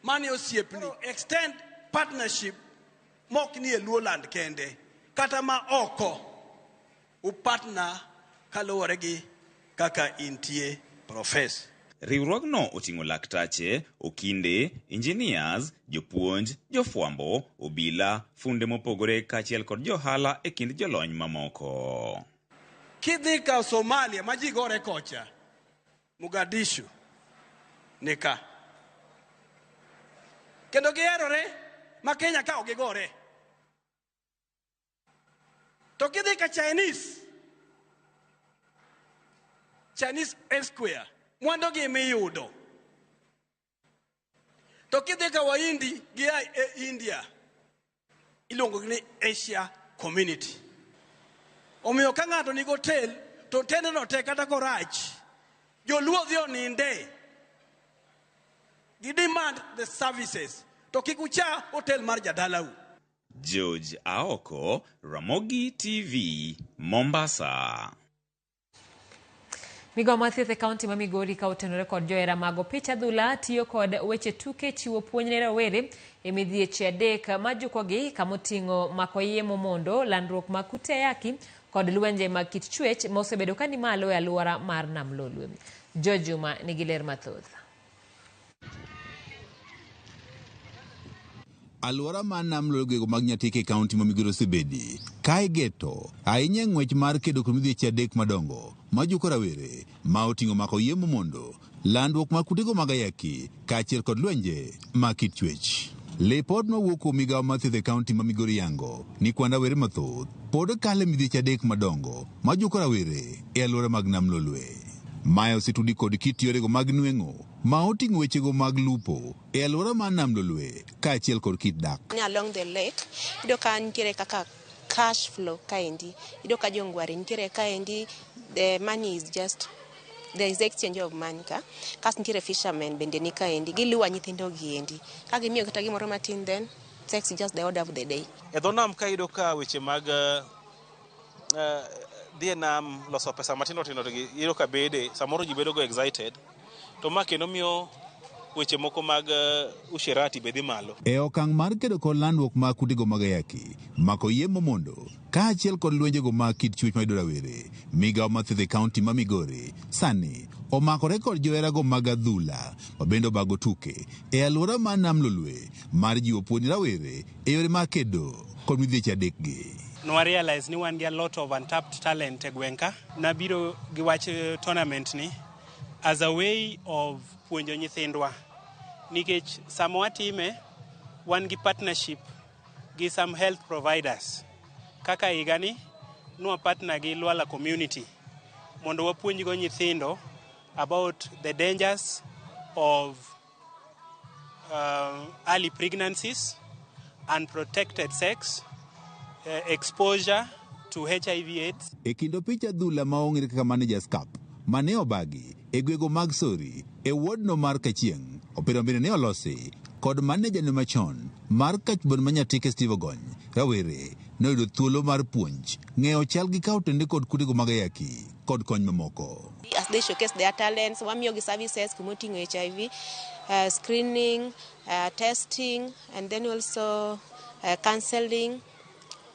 Mani osiepni. Extend partnership mok ni e Luoland kende. Kata ma oko. Upartner kaluwore gi kaka intie professor. Riwruogno oting'o laktache, okinde, engineers, jopuonj, jofwambo, obila, funde mopogore kaachiel kod johala e kind jolony mamoko. Kidhi ka Somalia ma ji gore kocha, Mogadishu ni ka. Kendo giherore ma Kenya ka ok gigore. To kidhi ka Chinese, Chinese Square, mwandugi miyudo. To kidhi ka Wahindi gia e India, iluongo ni Asia Community. Omiyo ka ng'ato nigi hotel, to hotendno te kata korach, joluo dhi oninde. Gi demand the services. To kik ucha hotel mar jadalau. George Aoko, Ramogi TV, Mombasa. Migao mar thieth e kaunti ma Migori ka otenore kod johera mag opich adhula tiyo kod weche tuke chiwo puonj ne rowere e midhieche adek majukogi kamoting'o mako iye momondo, landruok mag kute ayaki kod lwenje mag kit chwech ma osebedo ka ni malo e alwora mar Nam Lolwe. George Juma nigi ler mathoth. Alwora mar Nam Lolwe gwego mag Nyatike e kaunti ma Migori osebedi ka igeto ahinya e ng'wech mar kedo kod midhieche adek madongo majuko rawere ma oting'o mako iye momondo, landruok mag kutego mag ayaki kaachiel kod lwenje mag kit chwech. Lipot mawuok kuom migawo mar thieth e kaunti ma Migori yango ni kwan rawere mathoth pod kalo e midhieche adek madongo majuko rawere e alwora mag Nam Lolwe. Mae osetudi kod kit yorego mag nweng'o ma oting'o wechego mag lupo e alwora mar Nam Lolwe kaachiel kod kit dak. Ni along the lake, iyudo ka nitiere kaka cash flow kaendi. Iyudo ka jongware nitiere kaendi, the money is just, there is exchange of money ka. Kasto nitiere fishermen bende ni kaendi, giluwa nyithindo giendi. Ka gimiyo kata gimoro matin then sex is just the order of the day. E dho nam ka iyudo ka weche mag dhi e nam loso pesa matindo tindo to iyudo ka bede samoro ji bedo go excited to ma kendo miyo weche moko mag usherati be dhi malo. E okang' mar kedo kod landruok mag kutego mag ayaki, mako iye momondo, kaachiel kod lwenjego mag kit chwech mayudo rawere, migawo mar thieth e kaunti ma Migori sani omakore kod joherago mag adhula ma bende obago tuke e alwora mar Nam Lolwe mar jiwo puonj rawere e yore mag kedo kod midhieche adekgi. Nwa realize ni wan gi a lot of untapped talent e gweng' ka. Nabiro gi wach tournament ni as a way of puonjo nyithindwa nikech sama watime wan gi partnership gi some health providers kaka higani nwa partner gi Lwala community mondo wapuonjgo nyithindo about the dangers of early pregnancies, unprotected sex, exposure to HIV AIDS. E kind opich adhula ma ong'ere kaka Managers Cup ma ne obagi e gwego mag Sori e wodno mar Kachieng', opira bende ne olosi kod maneja ne machon mar Kachbon ma Nyatike Steve Ogony. Rawere noyudo thuolo mar puonj, ng'eyo chal gi kawo tende kod kutego mag ayaki kod kony mamoko. As they showcase their talents, wamiyogi services kumoting'o HIV, screening, testing, and then also counseling.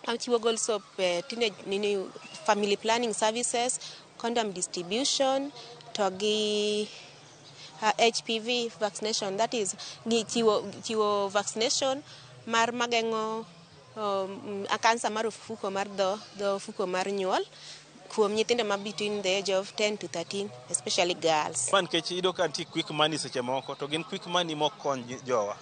Wachiwo also teenage nini, family planning services, condom distribution, to gi HPV vaccination, that is chiwo vaccination mar mageng'o kansa mar ofuko mar dho ofuko mar nyuol kuom nyithindo ma between the age of 10 to 13, especially girls. Ma nikech iyudo ka nitie quick money seche moko to gin quick money mok kony jowa.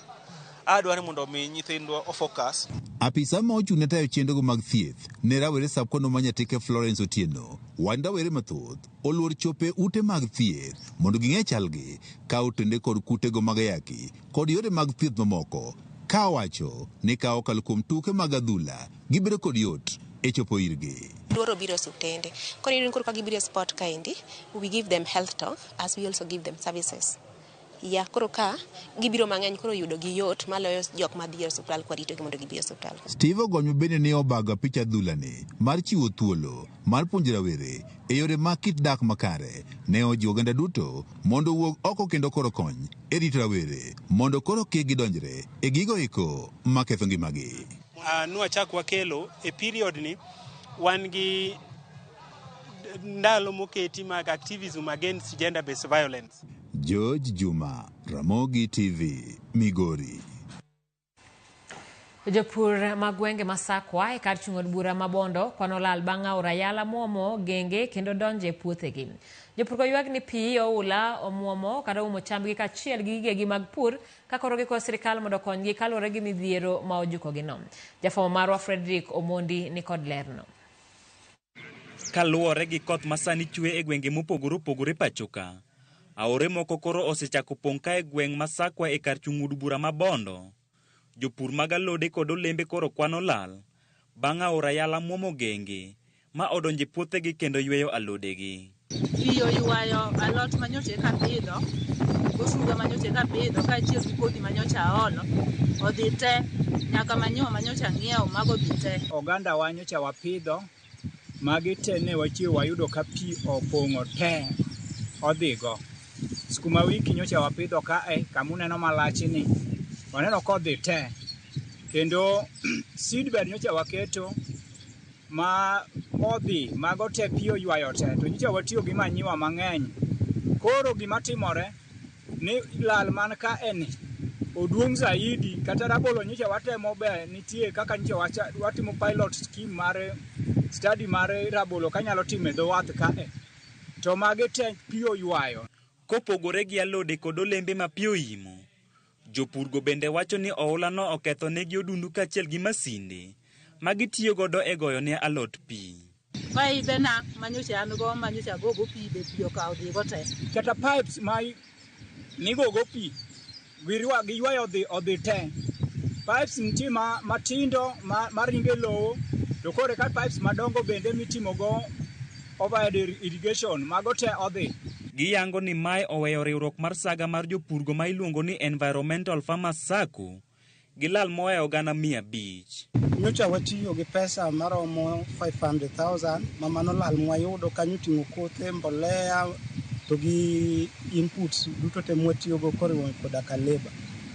Adwaro ni mondo mi nyithindwa o focus. Apisa ma ochung' ne tayo chenrogo mag thieth ne rawere sub-kono ma Nyatike Florence Otieno wan rawere mathoth oluor chopo e ute mag thieth mondo ging'e chalgi ka otende kod kutego mag ayaki kod yore mag thieth mamoko ka owacho ni ka okalo kuom tuke mag adhula gibedo kod yot e chopo irgi. Luoro biro osiptende. Koro iyudo ni koro ka gibiro e sport kaendi, we give them health talk as we also give them services. Ya koro ka gibiro mang'eny koro yudo gi yot maloyo jok madhi e osiptal kwa ritogi mondo gibi e osiptal. Steve Ogony bende ne obago apich adhulani mar chiwo thuolo mar puonjo rawere e yore mag kit dak makare. Ne ojiwo oganda duto mondo owuog oko kendo koro kony e rito rawere mondo koro kik gidonjre e gigo eko maketho ngimagi. Nwachak wakelo e period ni wan gi ndalo moketi mag activism against gender based violence. George Juma, Ramogi TV, Migori. Jopur mag gwenge ma Sakwa e kar chung' od bura ma Bondo kwano lal bang' aora Yala muomo genge kendo donjo e puothegi. Jopur go ywak ni pi oula omuomo kata oumo chambgi kaachiel gi gigegi mag pur ka koro gikwayo sirikal mondo okonygi kaluwore gi midhiero ma ojukogi no. Jafwambo marwa Frederick Omondi ni kod lerno. Kaluwore gi koth ma sani chwe e gwenge mopogore opogore pacho ka, aore moko koro osechako pong' ka e gweng' ma Sakwa e kar chung' od bura ma Bondo. Jopur mag alode kod olembe koro kwano lal bang' aora Yala muomo genge ma odonjo e puothegi kendo yweyo alodegi. Pi oywayo alot manyocha eka apidho, Osuga manyocha eka apidho kaachiel gi kodhi manyocha aolo odhi te nyaka manyiwa manyocha ang'iewo mago odhi te. Oganda wa nyocha wapidho magi te ne wachiewo wayudo ka pi opong'o te odhigo. Skuma wiki nyocha wapidho kae kamuneno malachni waneno kodhi te kendo seedbed nyocha waketo ma odhi mago te pi oywayo te to nyocha watiyo gi manyiwa mang'eny. Koro gima timore ni lal man kae ni oduong' zaidi kata rabolo nyocha watemo be nitie kaka nyocha watimo pilot scheme mar study mar rabolo kanyalo timo e dho wath kae to magi te pi oywayo. Kopogore gi alode kod olembe ma pi oimo, jopurgo bende wacho ni oulano oketho negi odundu kaachiel gi masinde ma gitiyo godo e goyo ne alot pi. Paibe na manyocha an go manyocha agogo pi be pi okawo odhigo te. Kata pipes ma migogo pi giywayo odhi te. Pipes nitie matindo maringo e lowo to koro ka pipes madongo bende mitimogo overhead irrigation mago te odhi. Giyango ni mae oweyo riwruok mar saga mar jopurgo ma iluongo ni Environmental Farmers Sacco gi lal moa e oganda 500. Nyocha watiyo gi pesa maromo 500,000 ma mano lal mwayudo kanyo oting'o kothe, mbolea to gi inputs duto te mwatiyogo koriwo koda ka labour.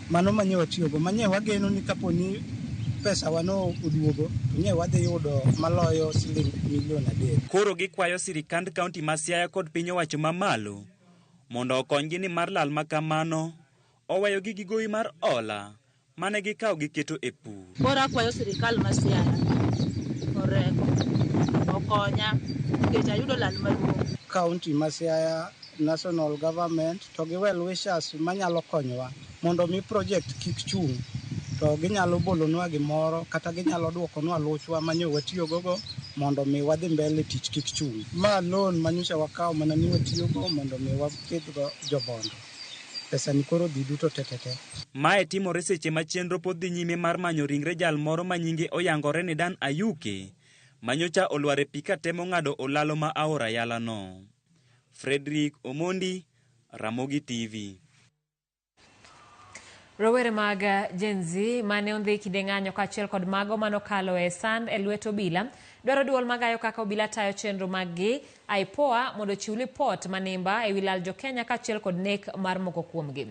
Mano manye watiyogo manye wageno ni kapo ni pesa wano oduogo to nye wadhi yudo maloyo siling milion 3. Koro gikwayo sirikand kaunti ma Siaya kod piny owacho mamalo mondo okonygi ni mar lal ma kamano oweyo gi gi gowi mar ola mane gikawo giketo e pur. Koro akwayo sirikal ma Siaya oreko okonya nikech ayudo lal maduong'. Kaunti ma Siaya, national government to gi well wishers manyalo konyowa mondo mi project kik chung' to ginyalo bolonwa gimoro kata ginyalo duokonwa luchwa manyo watiyogogo mondo mi wadhi mbele tich kik chung'. Ma loan manyocha wakawo mana ni watiyogo mondo mi wapidhgo jobondo. Pesa ni koro dhi duto tetete. Mae timore seche ma chenro pod dhi nyime mar manyo ringre jal moro ma nyinge oyangore ni Dan Ayuke manyocha olwar e pi katemo ng'ado olalo ma aora Yalano. Frederick Omondi, Ramogi TV. Rowere mag Gen Z mane ondhi kinde ng'anyo kaachiel kod mago manokalo e sand e lwet obila dwaro duol magayo kaka obila tayo chenro mag-gi IPOA mondo ochiw lipot manimba ewi lal jokenya kaachiel kod nek mar moko kuomgi.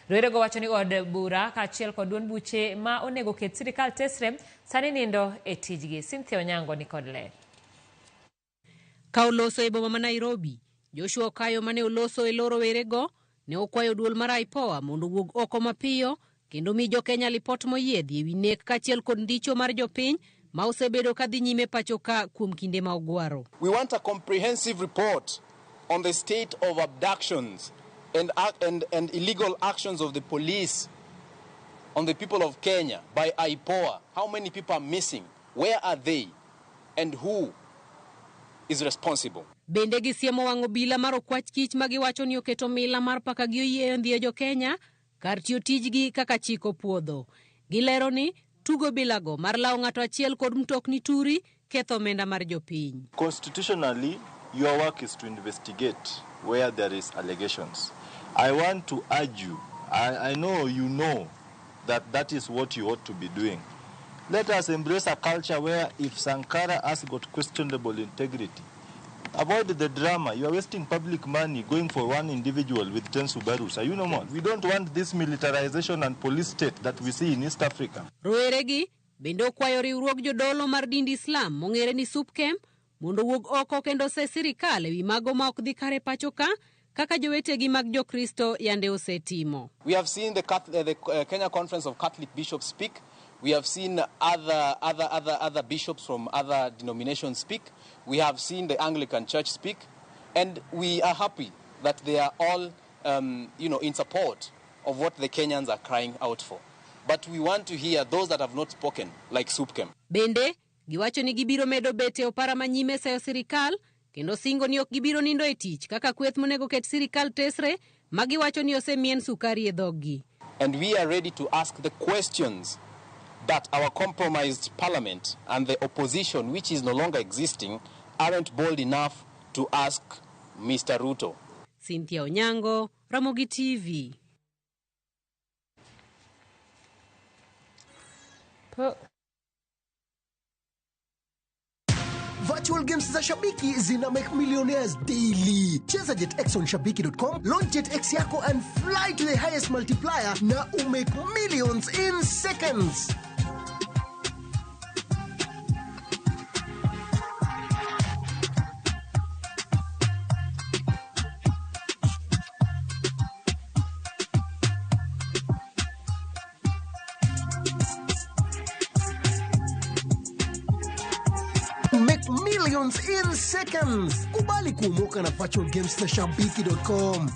Rowerego wacho ni od bura kaachiel kod duond buche ma onego ket sirikal tesre sani nindo e tijgi. Cynthia Onyango ni kod ler. Ka oloso e boma ma Nairobi, Joshua Okayo mane oloso e lo rowerego ne okwayo duol mar IPOA mondo owuog oko mapiyo kendo mi jokenya lipot moyiedhi ewi nek kaachiel kod ndicho mar jopiny ma osebedo ka dhi nyime pacho ka kuom kinde ma ogwaro. We want a comprehensive report on the state of abductions and illegal actions of the police on the people of Kenya by IPOA. How many people are missing? Where are they? And who is responsible? Bende gisiemo wang' obila mar okwach kich ma giwacho ni oketo mila mar paka gi oyieyo ndhiyo jokenya kar tiyo tijgi kaka chik opuodho. Gilero ni tugo bilago mar lawo ng'ato achiel kod mtokni turi ketho omenda mar jopiny. Constitutionally, your work is to investigate where there is allegations. I want to urge you, I know you know that that is what you ought to be doing. Let us embrace a culture where if Sankara has got questionable integrity, avoid the drama. You are wasting public money going for one individual with 10 Subarus. Are you normal? We don't want this militarization and police state that we see in East Africa. Roweregi bende okwayo riwruog jodolo mar dind Islam mong'ere ni SUPKEM mondo owuog oko kendo ose sirikal ewi mago ma ok dhi kare pacho ka kaka jowetegi mag Jokristo yande osetimo. We have seen the Kenya Conference of Catholic Bishops speak. We have seen other bishops from other denominations speak. We have seen the Anglican Church speak. And we are happy that they are all in support of what the Kenyans are crying out for. But we want to hear those that have not spoken, like SUPKEM. Bende, giwacho ni gibiro medo bet e opara manyime seyo sirikal, kendo singo ni ok gibiro nindo e tich kaka kweth monego ket sirikal tesre, ma giwacho ni osemien sukari e dhoggi. And we are ready to ask the questions that our compromised parliament and the opposition, which is no longer existing, aren't bold enough to ask Mr. Ruto. Cynthia Onyango, Ramogi TV. P. Virtual games za Shabiki zina make millionaires daily. Cheza JetX on shabiki.com, launch JetX yako and fly to the highest multiplier na umake millions in seconds. Make millions in seconds. Kubali kuomoka na virtual games za shabiki.com.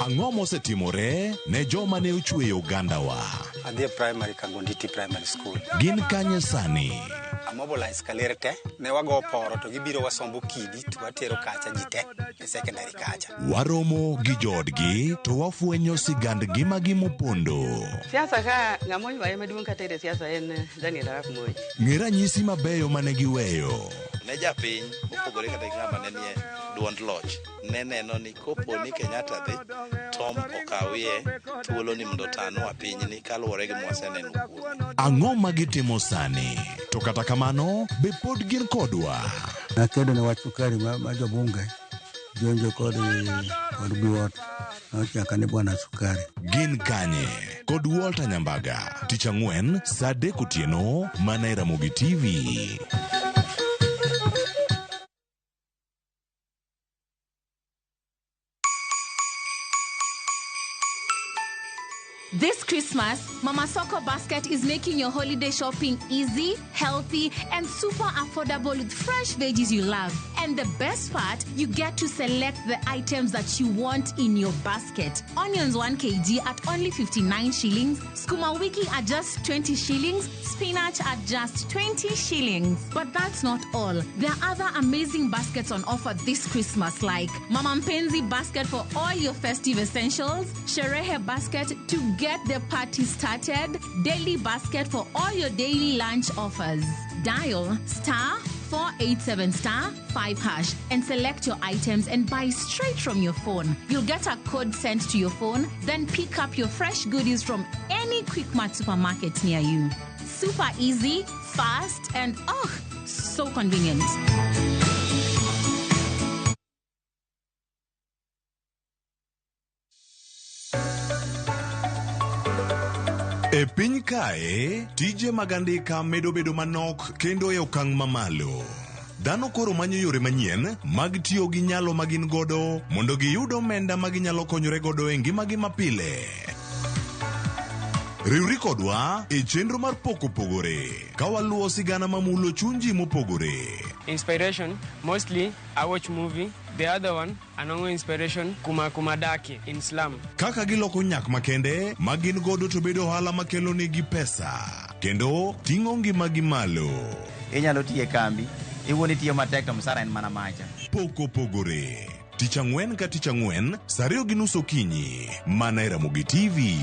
Ang'o mosetimore ne joma ne ochweyo ogandawa? Adhi e primary Kangonditi Primary School. Gin kanye sani? Amobilize kaler te, ne wago poro to gibiro wasombo kidi to watero kacha ji te e secondary kacha. Waromo gi joodgi to wafwenyo sigand ngimagi mopondo. Siasa ka ng'ama oywaye maduong' kata e siasa en Daniel Arap Moi. Ng'e ranyisi mabeyo mane giweyo. Ne japiny mopogore kata gi ng'ama ne nie duond loch ne neno ni kopo ni Kenyatta dhi Tom okawie thuolo ni mondo otanwa pinyni kaluwore gi mwaseneno kuome. Ang'o ma gitimo sani? To kata kamano, be pod gin kodwa? Nakedo ne wach sukari ma jobunge jonjo kod Biwott nochaka ni bwana sukari. Gin kanye? Kod Walter Nyambaga, tich ang'wen saa 3 otieno mana e Ramogi TV. This Christmas, Mama Soko Basket is making your holiday shopping easy, healthy, and super affordable with fresh veggies you love. And the best part, you get to select the items that you want in your basket. Onions 1 kg at only 59 shillings, skuma wiki at just 20 shillings, spinach at just 20 shillings. But that's not all. There are other amazing baskets on offer this Christmas, like Mama Mpenzi basket for all your festive essentials, Sherehe basket to get the party started, daily basket for all your daily lunch offers. Dial star 487 star 5 hash and select your items and buy straight from your phone. You'll get a code sent to your phone, then pick up your fresh goodies from any Quickmart supermarket near you. Super easy, fast, and oh, so convenient. E piny kae, tije mag andika medo bedo manok kendo e okang' mamalo. Dhano koro manyo yore manyien mag tiyo gi nyalo ma gin godo mondo giyud omenda ma ginyalo konyore godo e ngimagi mapile. Riwri kodwa e chenro mar Pok Opogore ka waluwo sigana mamulo chuny ji mopogore. Inspiration, mostly I watch movie. The other one, anongo inspiration, kuma kumadaki in slum. Kaka giloko nyak makende ma gin godo to bedo ohala makelo negi pesa kendo ting'o ngimagi malo. Inyalo tiyo e kambi, iwuon itiyo matek to msara en mana macha. Pok Opogore. Tich ang'wen ka tich ang'wen, saa 2:30 okinyi, mana e Ramogi TV.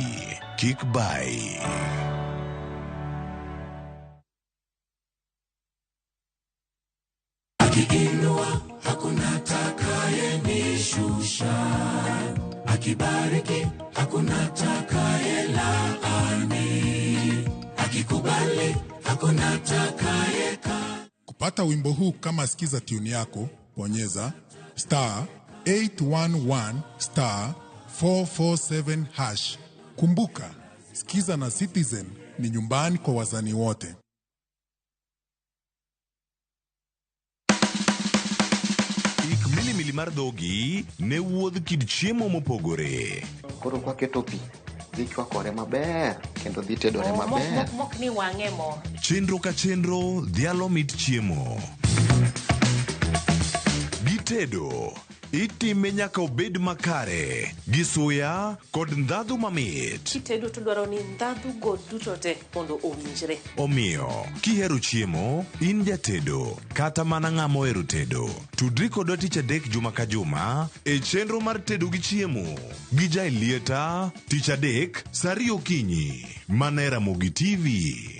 Kik bai. Akiinua hakuna atakayenishusha, akibariki hakuna atakayelaani, akikubali hakuna atakayeka. Kupata wimbo huu kama sikiza tune yako, bonyeza star 811 star 447 hash. Kumbuka, sikiza na Citizen ni nyumbani kwa wazani wote. Ik milimili mar dhogi ne wuodh kit chiemo mopogore. Koro kwaketo pi, dhi chwakore maber kendo dhi tedore maber. Mok ni wang'e mo. Chenro ka chenro dhialo mit chiemo. Gitedo itime nyaka obed makare gi suya kod ndhadhu mamit. Kitedo to dwaro ni ndhadhu go duto te mondo owinjre. Omiyo, kihero chiemo, in jatedo kata mana ng'ama ohero tedo, tudri kodwa tich adek juma ka juma e chenro mar tedo gi chiemo gi Jaelieta tich adek saa 2 okinyi mana e Ramogi TV.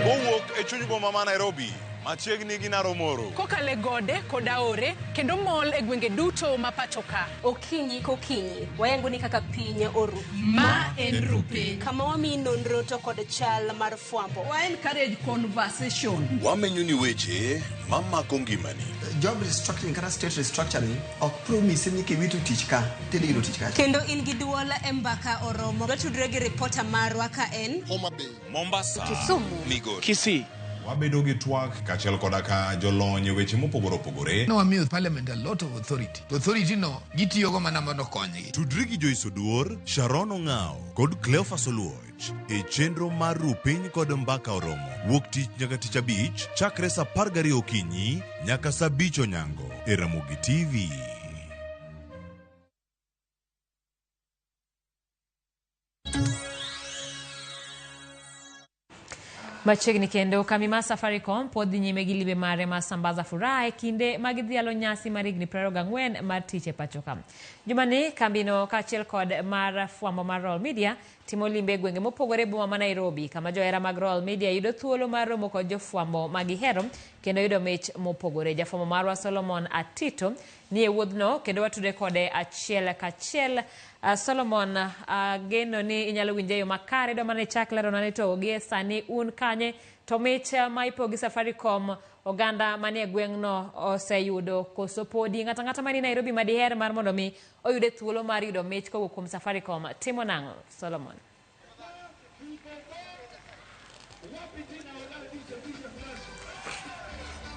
Kowuok e chuny boma ma Nairobi, Machiegni gi Naromoro. Kokalo e gode kod aore kendo mol e gwenge duto ma pacho ka. Okinyi kokinyi, wayango ni kaka piny oru. Ma en Rupiny. Kama wamiyi nonro to kod chal mar fwambo. Wa encourage conversation. Wamenyo ni weche mamako ngimani. Job restructuring kata state restructuring ok promise ni kiwito tich ka tidhi yudo tich kacha. Kendo in gi duol e mbaka oromo. Watudre gi ripota marwa ka en Homa Bay, Mombasa, Kisumu, Migori, Kisii. Wabedo gi twak kaachiel koda ka jolony e weche mopogore opogore. Nowamiyo parliament a lot of authority. To authority no gitiyogo mana mondo okonygi. Tudri gi Joyce Oduor, Sharon Ong'ao kod Cleophas Oluoch e chenro mar Rupiny kod Mbaka Oromo wuok tich nyaka tich abich chakre saa 12 okinyi nyaka saa 5 onyango e Ramogi TV. Machiegni kendo kambi mar Safaricom pod dhi nyime gi limbe mare mar Sambaza Furaha e kinde ma gidhialo nyasi mar higni 24 mar tich e pacho ka. Jumani kambino kaachiel kod mar fwambo mar Royal Media timo limbe e gwenge mopogore e boma ma Nairobi kama johera mag Royal Media yudo thuolo mar romo kod jofwambo ma gihero kendo yudo mich mopogore. Jafwambo marwa Solomon Atito ni e wuodhno kendo watudre kode achiel kachiel. Solomon, ageno ni inyalo winje e yo makare. Idwa mana ni ichak lerona ni to gie sani un kanye to mich ma ipogo gi Safaricom oganda manie gweng'no oseyudo koso podi? Ng'ato ang'ata mani Nairobi madiher mar mondo mi oyude thuolo mar yudo mich kowuok kuom Safaricom timo nang'o, Solomon?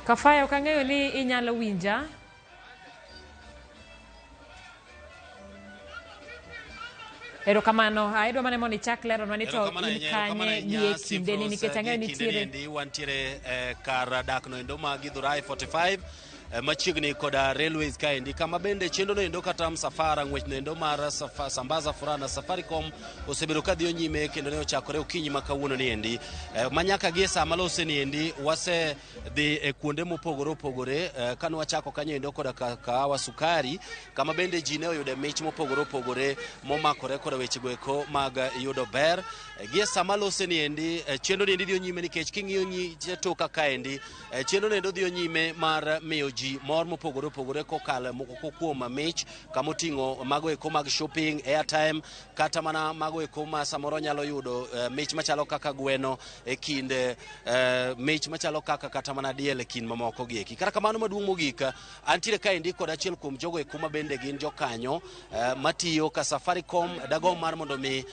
Kafaya, ok ang'eyo ni inyalo winja. Erokamano. Idwa mana mondo ichak leronwa ni to Erokamano in ahinya, erokamano kanye ahinya, gie kindeni Sifros, nikech ang'eyo gie ni kindeni nitiere endi wantiere kar dak no endo ma Githurai 45 machiegni koda railways kaendi kama bende chenro no endo kata msafara ng'wech no endo mar Sambaza Furaha na Safaricom osebedo ka dhiyo nyime kendo ne ochakore okinyi ma kawuono ni endi. Ma nyaka gie sa malose ni endi wase dhi e kuonde mopogore opogore, kane wachako kanyo endo koda kahawa sukari kama bende ji ne oyude mich mopogore opogore momakore koda wechego eko mag yudo ber. Gie sama lose ni endi, chenro ni endi dhiyo nyime nikech king'iyo toka kaendi, chenro ni endo dhiyo nyime mar miyo ji mor mopogore opogore kokalo moko kuom mich kama oting'o mago eko mag shopping, airtime kata mana mago eko ma samoro nyalo yudo mich machalo kaka gweno e kind mich machalo kaka kata mana diel e kind mamoko gi eki. Kata kamano maduong' mogik, antiere kaendi kod achiel kuom jogo eko ma bende gin jokanyo matiyo ka Safaricom. Dagomb mar mondo mi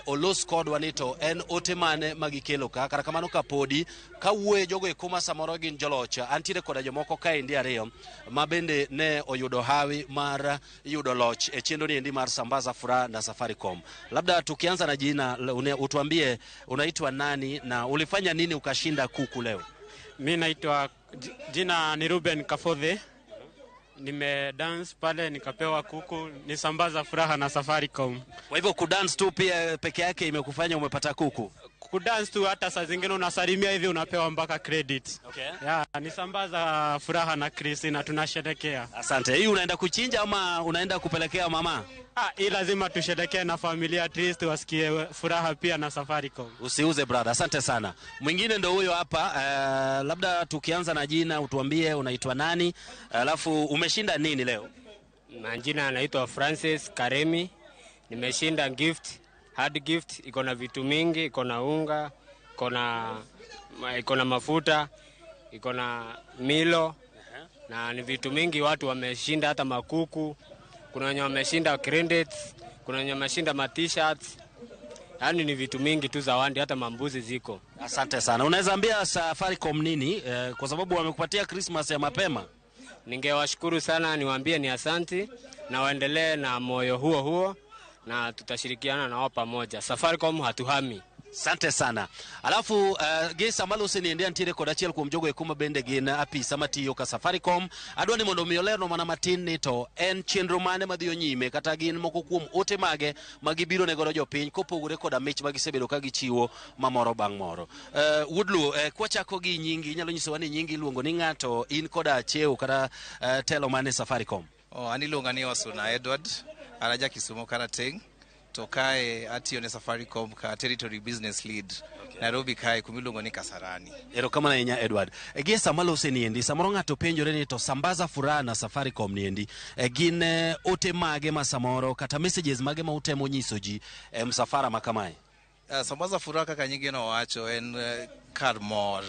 olos kodwa ni to en ote mane ma gikelo ka. Kata kamano kapodi kawuoye jogo eko ma samoro gin joloch, antiere koda jomoko kaendi ariyo ma bende ne oyudo hawi mar yudo loch e chenro ni endi mar Sambaza Furaha na Safaricom. Labda tukianza na jina, utuambie unaitwa nani na ulifanya nini ukashinda kuku leo? Mi naitwa jina ni Ruben Kafodhe. Nime dance pale nikapewa kuku, ni Sambaza Furaha na Safaricom. Kwa hivyo kudance tu pia peke yake imekufanya umepata kuku? Kudance tu, hata saa zingine unasalimia hivi unapewa mpaka credit. Yeah, ni Sambaza Furaha na Chris na tunasherekea. Asante. Hii unaenda kuchinja ama unaenda kupelekea mama? Ah, hii lazima tusherekee na familia, at least wasikie furaha pia na Safaricom. Usiuze brother, asante sana. Mwingine ndo huyo hapa. Labda tukianza na jina utuambie unaitwa nani, alafu umeshinda nini leo? Majina anaitwa Francis Karemi. Nimeshinda gift, hard gift, iko na vitu mingi, iko na unga, iko na mafuta, iko na milo na ni vitu mingi watu wameshinda, hata makuku. Kuna wenye wameshinda credits, kuna wenye wameshinda ma t-shirts. Yaani ni vitu mingi tu zawadi, hata mambuzi ziko. Asante sana. Unaweza ambia Safaricom nini kwa sababu wamekupatia Christmas ya mapema? Ningewashukuru sana, niwaambie ni asanti na waendelee na moyo huo huo na tutashirikiana na wao pamoja. Safaricom hatuhami. Asante sana. Alafu gi sama lose ni endi antiere kod achiel kuom jogo eko ma bende gin apisa matiyo ka Safaricom. Adwa ni mondo mi olernwa mana matin ni to en chenro mane madhiyo nyime kata gin moko kuom ote mage ma gibiro ne godo jopiny kopogore koda mich ma gisebedo ka gichiwo mamoro bang' moro. Wuod Luo, kwachako gi nyingi, inyalo nyisowa ni nyingi iluongo ni ng'ato, in koda cheo kata telo mane Safaricom? Oh, an iluonga ni Osuna Edward, an aja Kisumo Karateng'. To kae atiyo ne Safaricom ka territory business lead. Okay. Nairobi kae kumiluongo ni Kasarani. Erokamano ahinya Edward. Gie sama lose niendi, samoro ng'ato penjore ni to Sambaza Furaha na Safaricom niendi, gin ote mage ma samoro kata messages mage ma utemo nyiso ji e msafara ma kamae? Sambaza Furaha kaka nyinge no wacho en kar mor.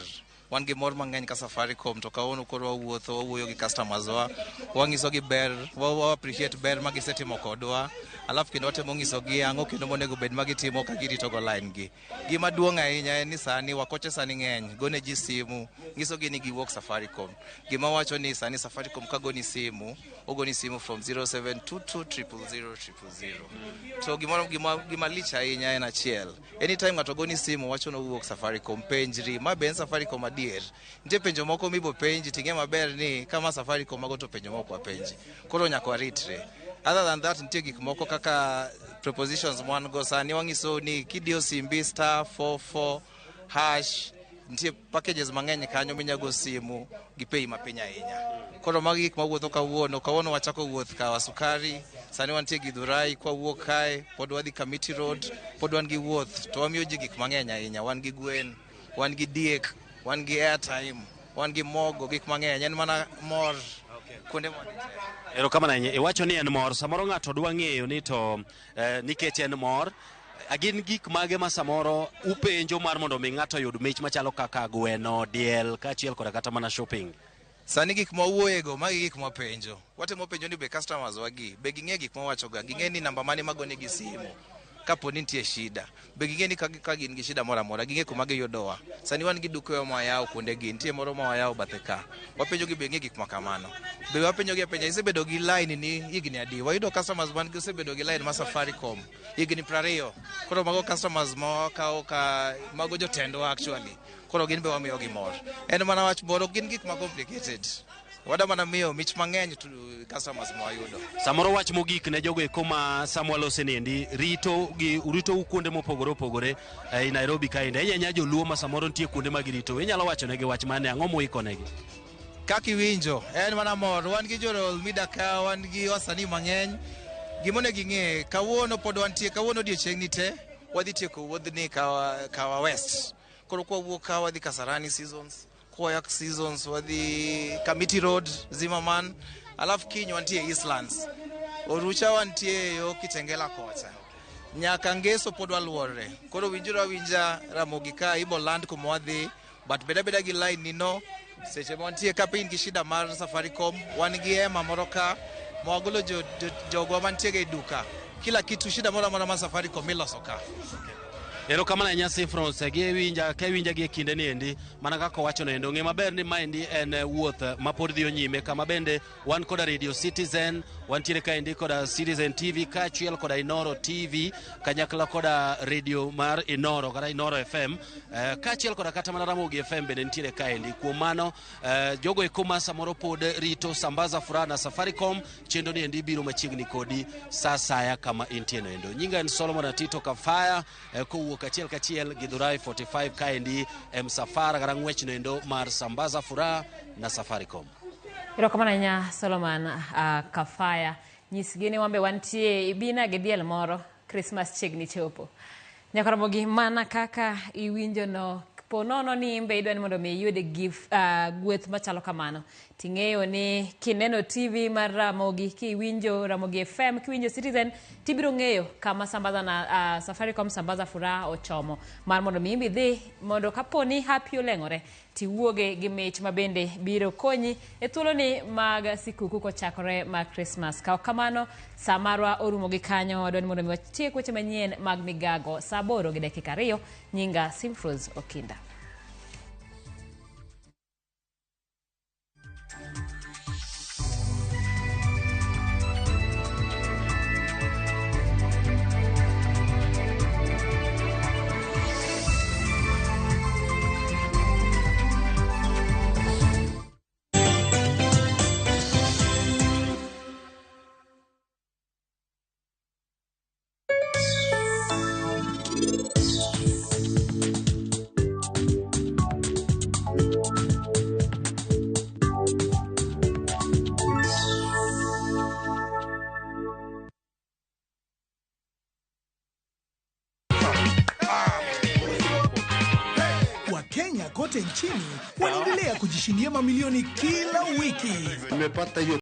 Wan gi mor mang'eny ka Safaricom to kawuono koro wawuotho, wawuoyo gi customers wa, wang'isogi ber, wa appreciate ber ma gisetimo kodwa, alafu kendo watemo ng'isogi ang'o kendo monego bed ma gitimo ka girito go line gi. Gima duong' ahinya en ni sani wakoche sani ng'eny, gone ji simu, ng'isogi ni giwuok Safaricom. Gima wacho ni sani Safaricom ka goni simu, ogoni simu from 0722 000 000. To gimoro gima lich ahinya en achiel. Anytime ng'ato goni simu wacho nowuok Safaricom, penjri, ma be en Safaricom adier? Nitie penjo moko mibo penji ting'e maber ni kama Safaricom mago to penjo moko wapenji. Koro nyaka waritre. Other than that, nitie gik moko kaka prepositions mwan go sani wang'iso ni kidiyo simbi star 44 hash, nitie packages mang'eny kanyo minyago simu gi pei mapiny ahinya. Koro magi gik mawuotho kawuono. Kawuono wachako wuoth Kawa Sukari, sani wantie Githurai, kwawuok kae pod wadhi Kamiti Road, pod wan gi wuoth to wamiyo ji gik mang'eny ahinya. Wan gi gwen, wan gi diek, wan gi airtime, wan gi mogo, gik mang'eny. En mana mor kuonde mwadhi te. Erokamano ahinya. Iwacho ni en mor. Samoro ng'ato dwa ng'eyo ni to nikech en mor, gin gik mage ma samoro upenjo mar mondo mi ng'ato oyud mich machalo kaka gweno, diel, kaachiel koda kata mana shopping? Sani gik ma wawuoyego, magi gik ma wapenjo. Watemo penjo ni be customers wagi, be ging'e gik ma wawachoga, ging'e ni namba mane magonegi simu kapo ni nitie shida. Be ging'e ni ka gin gi shida moro amora, ging'e kuma giyudowa. Sani wan gi dukewa ma wayawo kuondegi, nitie moro ma wayawo bathe ka. Wapenjo gi be ging'e gik ma kamano. Be wapenjo gi apenja, isebedo gi line ni higni adi? Wayudo customers man gi osebedo gi line ma Safaricom higni 20. Koro mago customers ma wakawo ka mago jotendwa actually. Koro gin be wamiyogi mor. En mana wach moro, gin gik ma complicated. Wada mana miyo mich mang'eny to customers ma wayudo. Samoro wach mogik ne jogo eko ma sama walose niendi rito gi ritou kuonde mopogore opogore ei Nairobi kaendi. Ahinya ahinya joluo ma samoro nitie kuonde ma girito. Inyalo wacho negi wach mane? Ang'o muiko negi? Kaka iwinjo, en mana mor. Wan gi jo Royal Media ka, wan gi wasanii mang'eny. Gima onego ing'e, kawuono pod wantie, kawuono odiochieng' ni te, wadhi tieko wuodhni Kawa West. Koro kwawuok ka wadhi Kasarani Seasons, kwa Seasons wadhi Kamiti Road, Zimmerman, alafu kiny wantie Eastlands. Orucha wantie yo Kitengela kocha. Nyaka Ngeso pod waluorre. Koro winjuru awinja Ramogi ka ibo land kuma wadhi, but beda beda gi line ni no. Seche ma wantie ka piny gi shida mar Safaricom, wan gi hema moro ka ma wagolo jogwa mantie e duka. Kila kitu shida moro amora mar Safaricom iloso ka. Erokamano ahinya Sifrons, gi ka iwinja gi e kinde ni endi, mana kaka owacho no endo, ng'e maber ni maendi en wuoth ma pod dhiyo nyime, kama bende wan koda Radio Citizen, wantiere kaendi koda Citizen TV, kaachiel koda Inoro TV, kanyakla koda radio mar Inoro kata Inoro FM, kaachiel koda kata mana Ramogi FM bende nitiere kaendi. Kuom mano, jogo eko ma samoro pod rito Sambaza Furaha na Safaricom, chenro ni endi biro machiegni kodi sa asaya kama intie no endo. Nyinga en Solomon Atito Kafaya, kowuok achiel kachiel Githurai 45 kaendi e msafara kata ng'wech no endo mar Sambaza Furaha na Safaricom. Erokamano ahinya Solomon Kafaya. Nyisgi ni wambe wantie ibina gi diel moro, Christmas chiegni chopo. Nyakoromogi mana kaka iwinjo no, po nono ni imbe idwa ni mondo mi iyud gift, gweth machalo kamano. Ting'eyo ni kineno TV mar Ramogi, kiwinjo Ramogi FM, kiwinjo Citizen, tibiro ng'eyo kama Sambaza na Safaricom Sambaza Furaha ochomo. Mar mondo mi imbe idhi, mondo kapo ni hapi oleng'ore, tiwuoge gi mich mabende biro konyi e thuoloni mag sikuku kochakore mag Christmas. Ka ok kamano, sa marwa orumo gi kanyo, wadwa ni mondo mi watiek weche manyien mag migago sa 8:02. Nyinga Simfrose Okinda. Kote nchini wanaendelea kujishindia mamilioni kila wiki. Nimepata hiyo.